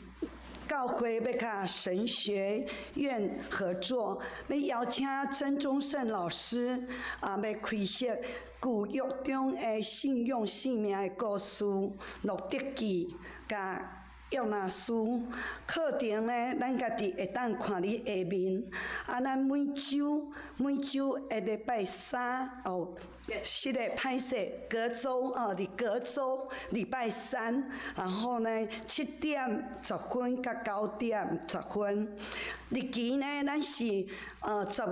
教會欲佮神學院合作，欲邀請曾忠勝老師啊，欲開設舊約中的信仰生命的故事、路得記佮約拿書課程呢，咱家己會當看佇下面。啊，咱每週每週的禮拜三哦，是的，歹勢，隔週哦，佇隔週禮拜三，然後呢，7點10分佮9點10分。日期呢，咱是10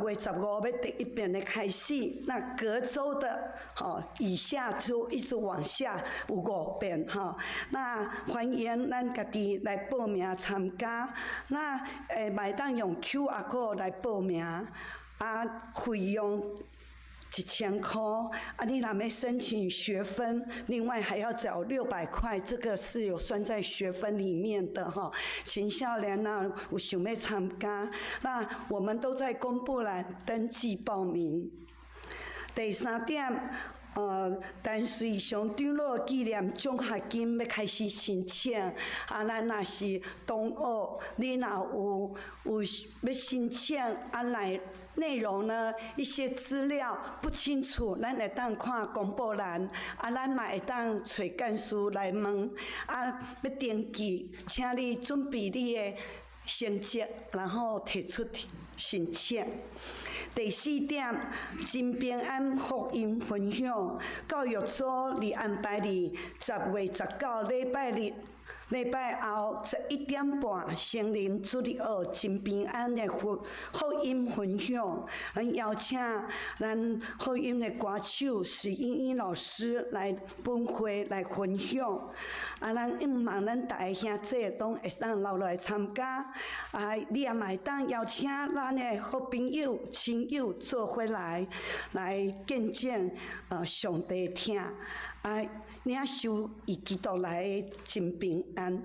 月15欲第一遍的開始，那隔週的，吼，以下就一直往下有五遍吼。那歡迎咱家己來報名參加，那嘛會當用 QR code 來報名，啊，費用1000箍，啊，你若欲申請學分，另外還要繳600塊，這個是有算在學分裡面的哈。青少年啊，有想欲參加，那我們都在公布欄登記報名。第三點，陳瑞祥長老紀念獎學金欲開始申請，啊，咱若是同學，你若有欲申請，啊來內容呢，一些資料不清楚，咱會當看公布欄，啊，咱嘛會當揣幹事來問，啊，欲登記，請你準備你的成績，然後提出申請。第四點，真平安福音分享，教育組佇安排佇10月19禮拜日。禮拜後11點半，成人主日學真平安的福音分享，咱邀請咱福音的歌手史英英老師來本會來分享。啊，咱希望咱逐个兄弟攏會當留來參加。啊，你也嘛會當邀請咱的好朋友、親友做伙來，來見證上帝疼。啊，領受伊基督來的真平安。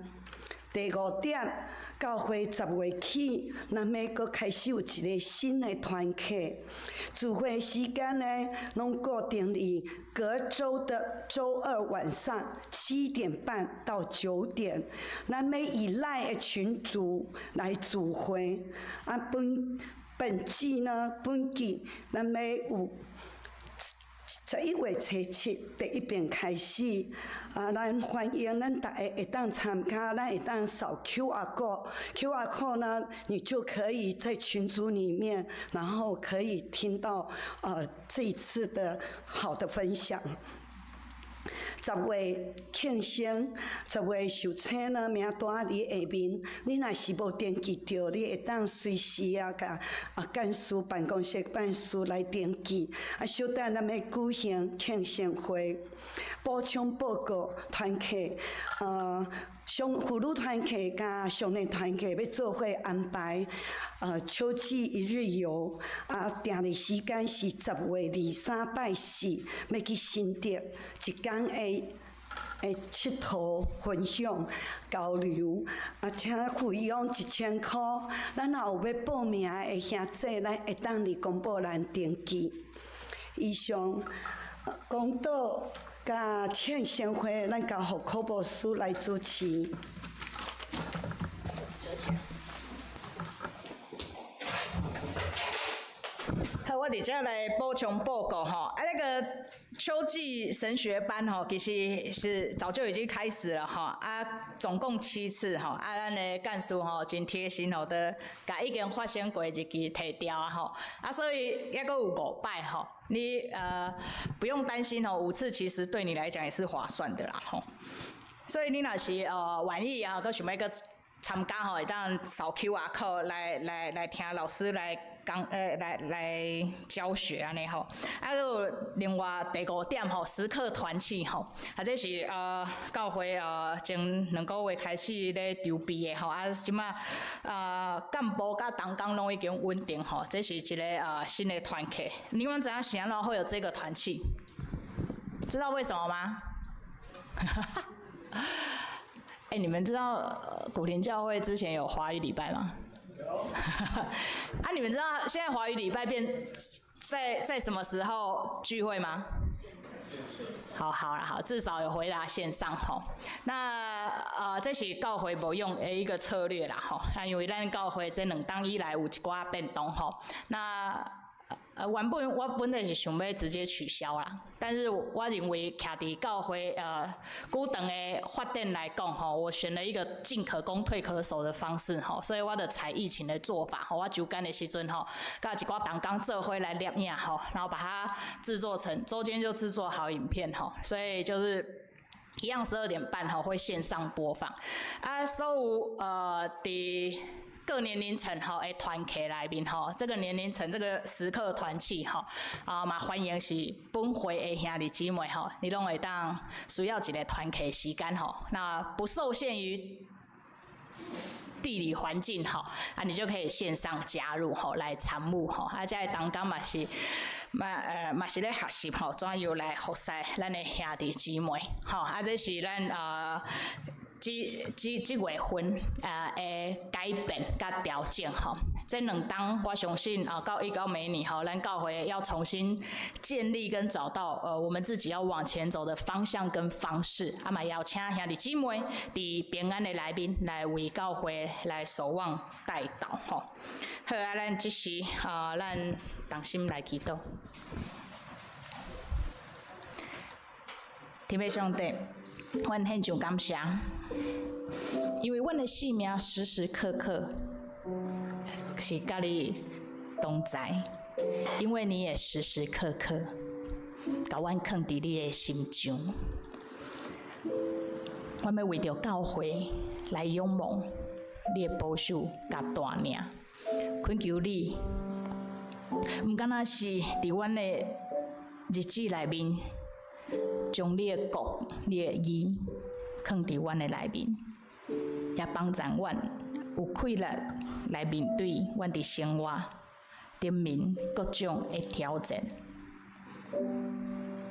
第五點，教會10月起，咱欲閣開始有一個新的團契。聚會時間呢，攏固定佇隔週的週二晚上7點半到9點。咱欲以 LINE 的群組來聚會。啊，本季呢，本季咱欲有11月初7第一遍開始，啊，咱歡迎咱逐家會當參加，咱會當掃 QR code，QR code 呢，你就可以在群組裡面，然後可以聽到這一次的好的分享。10月慶生，10月受請呢，名單佇下面，你若是無登記著，你會當隨時啊，共啊幹事辦公室辦事來登記。啊，小等咱欲舉行慶生會，補充報告團契，上婦女團契佮少年團契欲做伙安排，秋季一日遊，啊，訂的時間是10月23拜四，欲去新竹一工的𨑨迌分享交流，啊，請費用1000箍，咱若有欲報名的兄弟，咱會當佇公布欄登記。以上講道佮慶生會，咱交予柯博士來主持。好，好，我佇遮來補充報告吼，啊，那個秋季神學班吼，其實是早就已經開始了吼，啊，總共七次吼，啊，咱的幹事吼真貼心吼，都共已經發生過日期提掉啊吼，啊，所以猶閣有五擺吼，你不用擔心吼，5次其實對你來講也是划算的啦吼，所以你若是願意啊，閣想欲閣參加吼，會當掃 QR code 來聽老師來講，來教學按呢吼。啊，閣有另外第五點吼，時刻團契吼，啊，這是教會前2個月開始咧籌備的吼，啊，這馬幹部佮同工攏已經穩定吼，這是一個新的團契。你們知影是按怎會有這個團契？知道為什麼嗎？欸，你們知道古亭教會之前有華語禮拜嗎？有。啊，你們知道現在華語禮拜變在什麼時候聚會嗎？好好啦，好，至少有回答線上吼。那這是教會無用的一個策略啦吼。啊，因為咱教會這兩冬以來有一寡變動吼。那原本我本來是想欲直接取消啦，但是我認為徛佇教會久長的發展來講吼，我選了一個進可攻退可守的方式吼，所以我就採疫情的做法吼，我周間的時陣吼，佮一寡同工做伙來攝影吼，然後把它製作成週間就製作好影片吼，所以就是一樣12點半吼會線上播放，啊，所有佇各年齡層吼的團契內面吼，這個年齡層這個時刻團契吼，啊嘛歡迎是本會的兄弟姊妹吼，你攏會當需要一個團契時間吼，那不受限於地理環境吼，啊你就可以線上加入吼來參與吼，啊這个同工嘛是嘛是咧學習吼，怎樣來服侍咱的兄弟姊妹吼，啊這是咱這這月份的改變佮調整吼，這兩冬我相信啊，到一到明年吼，咱教會要重新建立跟找到我們自己要往前走的方向跟方式，啊嘛邀請兄弟姊妹佇平安的內面來為教會來守望代禱吼。好啊，咱這時啊，咱同心來祈禱。天父上帝，阮獻上感謝，因為阮的性命時時刻刻是佮你同在，因為你也時時刻刻共阮囥佇你的心上。阮欲為著教會來仰望你的保守佮帶領，懇求你，毋敢若是佇阮的日子內面，將你的國、你的義囥佇阮的內面，也幫助阮有氣力來面對阮佇生活頂面各種的挑戰。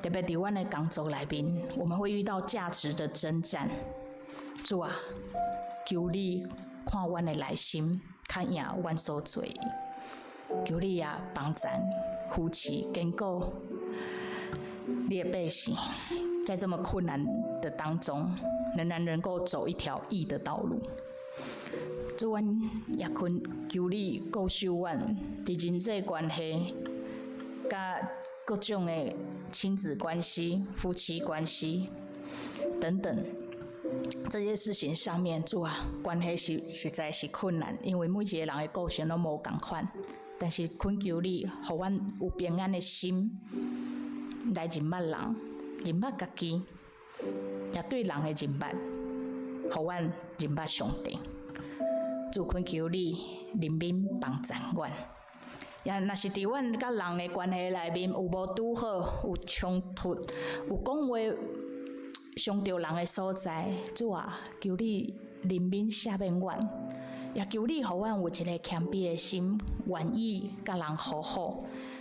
特別佇阮的工作內面，我們會遇到價值的爭戰。主啊，求你看阮的內心，較贏阮所做的。求你也幫助扶持堅固你的百姓，在這麼困難的當中，仍然能夠走一條義的道路。主，阮也懇求你顧守阮佇人際關係，佮各種的親子關係、夫妻關係等等這些事情上面，主啊，關係是實在是困難，因為每一個人的個性攏無仝款。但是懇求你，予阮有平安的心來認捌人，認捌家己，也對人的認捌，予阮認捌上帝。主懇求你憐憫幫助阮。也若是佇阮佮人的關係內面有無拄好、有衝突、有講話傷著人的所在，主啊，求你憐憫赦免阮，也求你予阮有一個謙卑的心，願意佮人和好。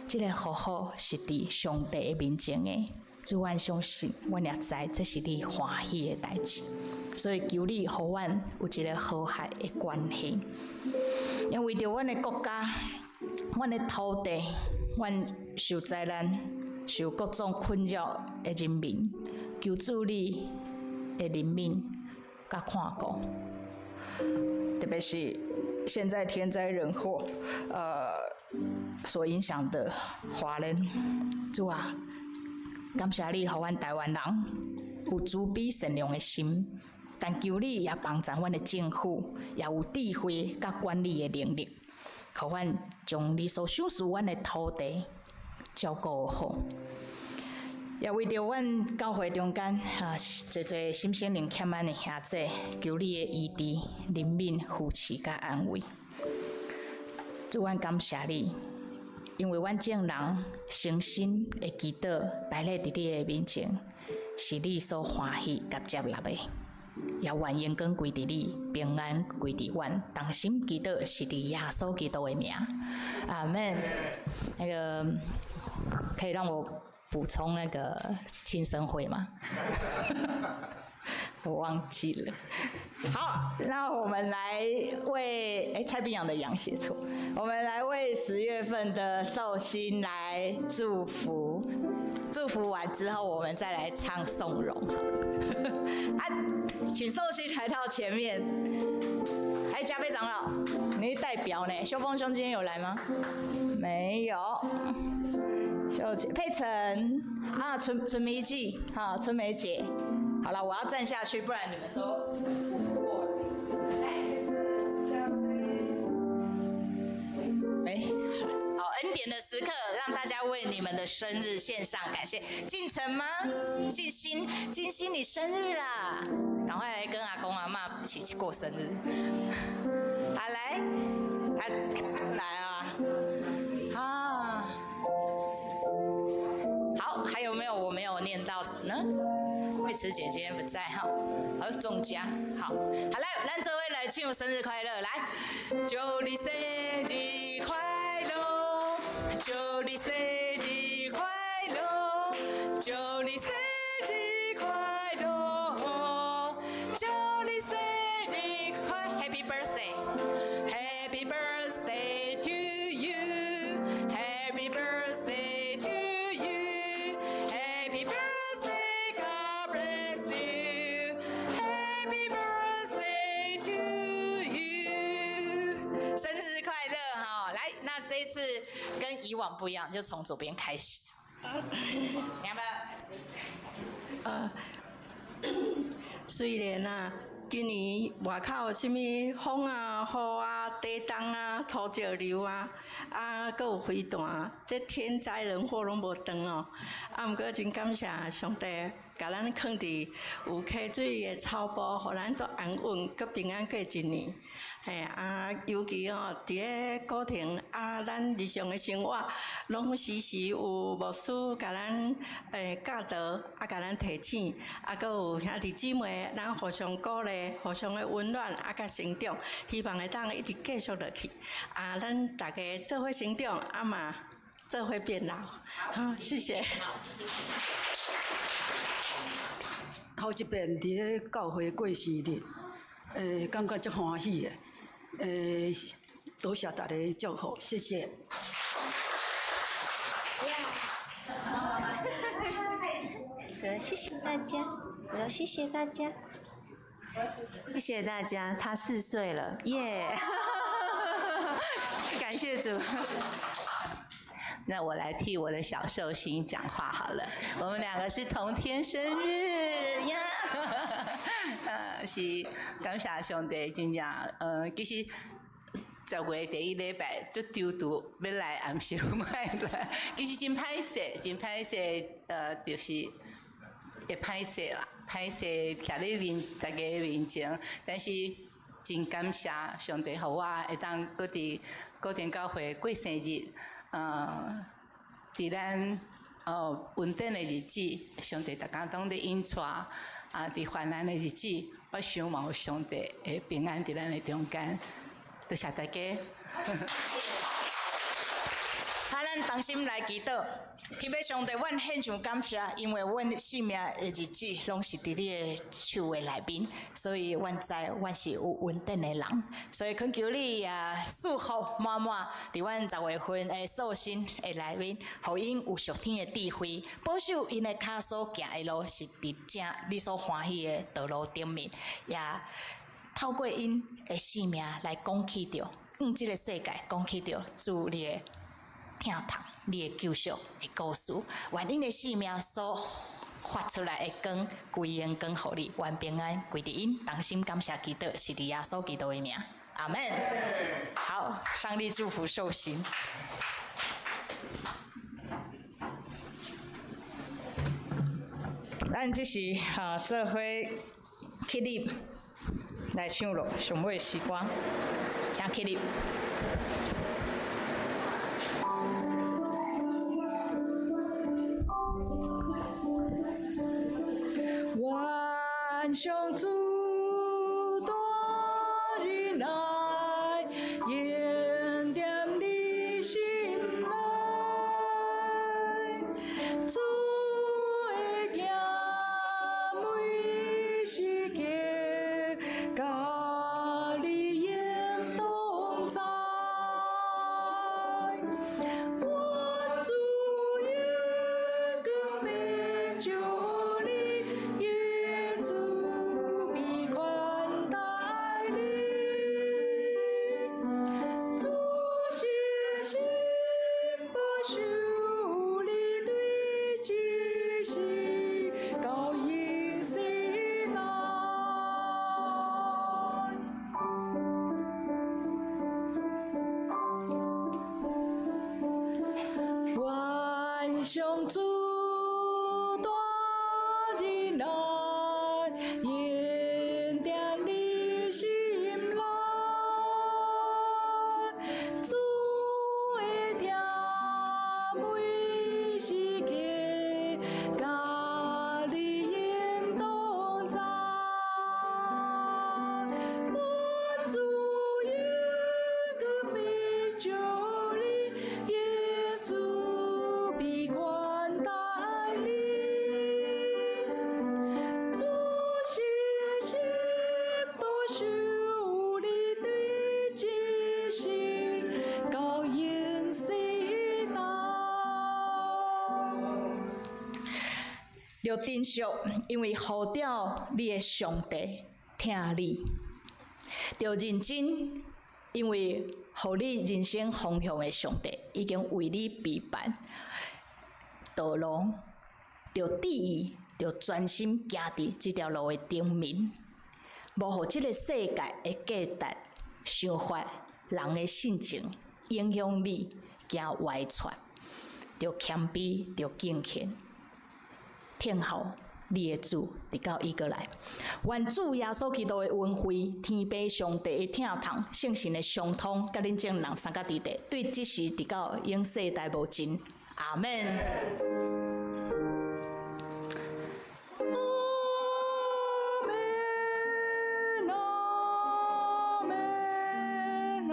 這個和好是佇上帝的面前的。主，阮相信，阮也知這是你歡喜的代誌，所以求你予阮有一個和諧的關係。也為著阮的國家、阮的土地、阮受災難、受各種困擾的人民，求主你的憐憫佮看顧。特別是現在天災人禍，所影響的華人。主啊，感謝你，予阮台灣人有慈悲善良的心，但求你也幫助阮的政府，也有智慧佮管理的能力，予阮將你所賞賜阮的土地照顧好。也為著阮教會中間啊，濟濟身心靈欠安的兄弟，求你的醫治、憐憫、扶持佮安慰。主，阮感謝你，因為阮眾人誠心的祈禱，擺咧佇你的面前，是你所歡喜佮接納的。也願榮光歸佇你，平安歸佇阮，同心祈禱是佇耶穌基督的名，阿們。那個可以讓我補充那個慶生會嗎？我忘記了。好，那我們來為蔡碧陽的陽寫錯，我們來為10月份的壽星來祝福。祝福完之後，我們再來唱頌榮。啊，請壽星來到前面。哎，嘉貝長老，你代表呢？修峰兄今天有來嗎？沒有。秀姐、佩晨啊，春春梅姐，好，春梅姐。好了，我要站下去，不然你們都不過了。來，哎，好，恩典的時刻，讓大家為你們的生日獻上感謝。進城嗎？靜心，靜心，你生日啦！趕快來跟阿公阿嬤一起過生日。好，來，啊，來啊，啊，好，還有沒有我沒有念到的呢？慧慈姐姐不在哈，好，仲家，好，好來，咱這位來慶祝生日快樂，來，祝你生日快樂，祝你生日快樂，祝你生日快樂，祝你生日快，Happy birthday，Happy birthday to you，Happy birthday to you，Happy birthday，God bless you，Happy birthday to you，生日快樂哈！來，那這一次跟以往不一樣，就從左邊開始。你要不要？雖然啊，今年外口啥物風啊、雨啊、地動啊、土石流啊，啊，閣有飛彈，這天災人禍攏無斷哦。啊，毋過真感謝上帝，共咱囥佇有溪水的草埔，予咱足安穩，閣平安過一年。嘿啊，尤其吼，佇咧古亭啊，咱日常的生活，攏時時有牧師共咱教導，啊，共咱提醒，啊，閣有兄弟姊妹，咱互相鼓勵，互相的溫暖，啊，佮成長，希望會當一直繼續落去。啊，咱大家做伙成長，啊嘛做伙變老。好，謝謝。頭一遍佇咧教會過生日，感覺足歡喜的。多謝大家祝福，謝謝。謝謝大家，我要謝謝大家，謝謝大家。他4歲了，耶！感謝主。那我來替我的小壽星講話好了。我們兩個是同天生日呀，是感謝上帝，真正，其實10月第一禮拜足躊躇欲來，也毋是欲來，其實真歹勢，真歹勢，就是會歹勢啦，歹勢徛咧面大家面前，但是真感謝上帝，予我會當閣佇古亭教會過生日。佇咱穩定的日子，上帝逐工攏咧引帶，啊，佇患難的日子，我想嘛有上帝會平安佇咱的中間，多謝大家。好，咱同心來祈禱。天父上帝，阮獻上感謝，因為阮性命的日子攏是佇你的手的內面，所以阮知阮是有恩典的人，所以懇求你也賜福滿滿佇阮10月份的壽星的內面，予𪜶有屬天的智慧，保守𪜶的跤所行的路是佇正你所歡喜的道路頂面，也透過𪜶的性命來講起著，向這個世界講起著主你的疼痛你的救贖的故事，願𪜶的性命所發出來的光，歸榮光予你，願平安歸佇𪜶，同心感謝基督，是佇耶穌基督的名，阿門。好，上帝祝福壽星。咱這是哈做伙起立來唱落上尾的詩歌，請起立。願上主大仁愛，恩典你心內，主的疼每時刻，佮你永同在。願主永光明照你，永慈悲款待你。主信心保守你，對這世到永世代。願上主大仁愛，恩典你心內，主的疼每時刻，佮你永同在。願主永光明照你，永慈悲款待你。主信心保守你，對這世到永世代。著珍惜，因為呼召你的上帝疼你；著認真，因為予你人生方向的上帝已經為你備辦道路。著注意，著專心行佇這條路的頂面，無予這个世界的價值、想法、人的性情影響你行歪舛。著謙卑，著敬虔，聽候你的主直到伊閣來。願主耶穌基督的恩惠、天父上帝的疼痛、聖神的相通，佮恁眾人三甲佇地，對這時直到永世代無盡。阿門。阿門，阿門，阿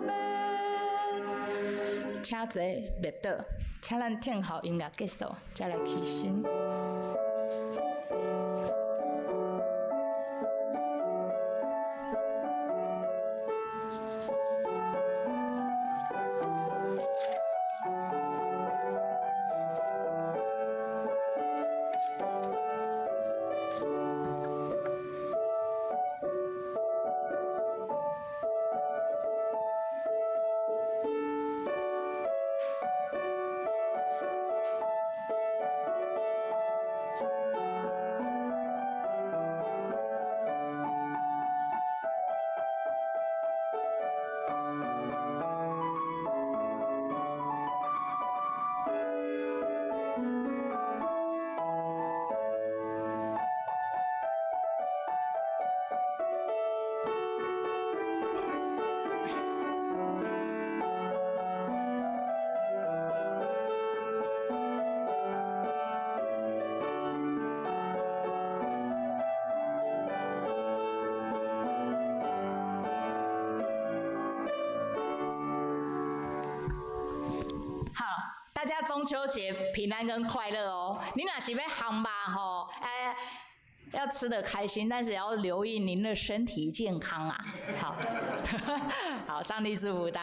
門。請坐，袂倒，請咱聽候音樂結束，才來起身。好，大家中秋節平安跟快樂哦。你若是欲烘肉吼，要吃得開心，但是也要留意您的身體健康啊。好，好，上帝祝福大家。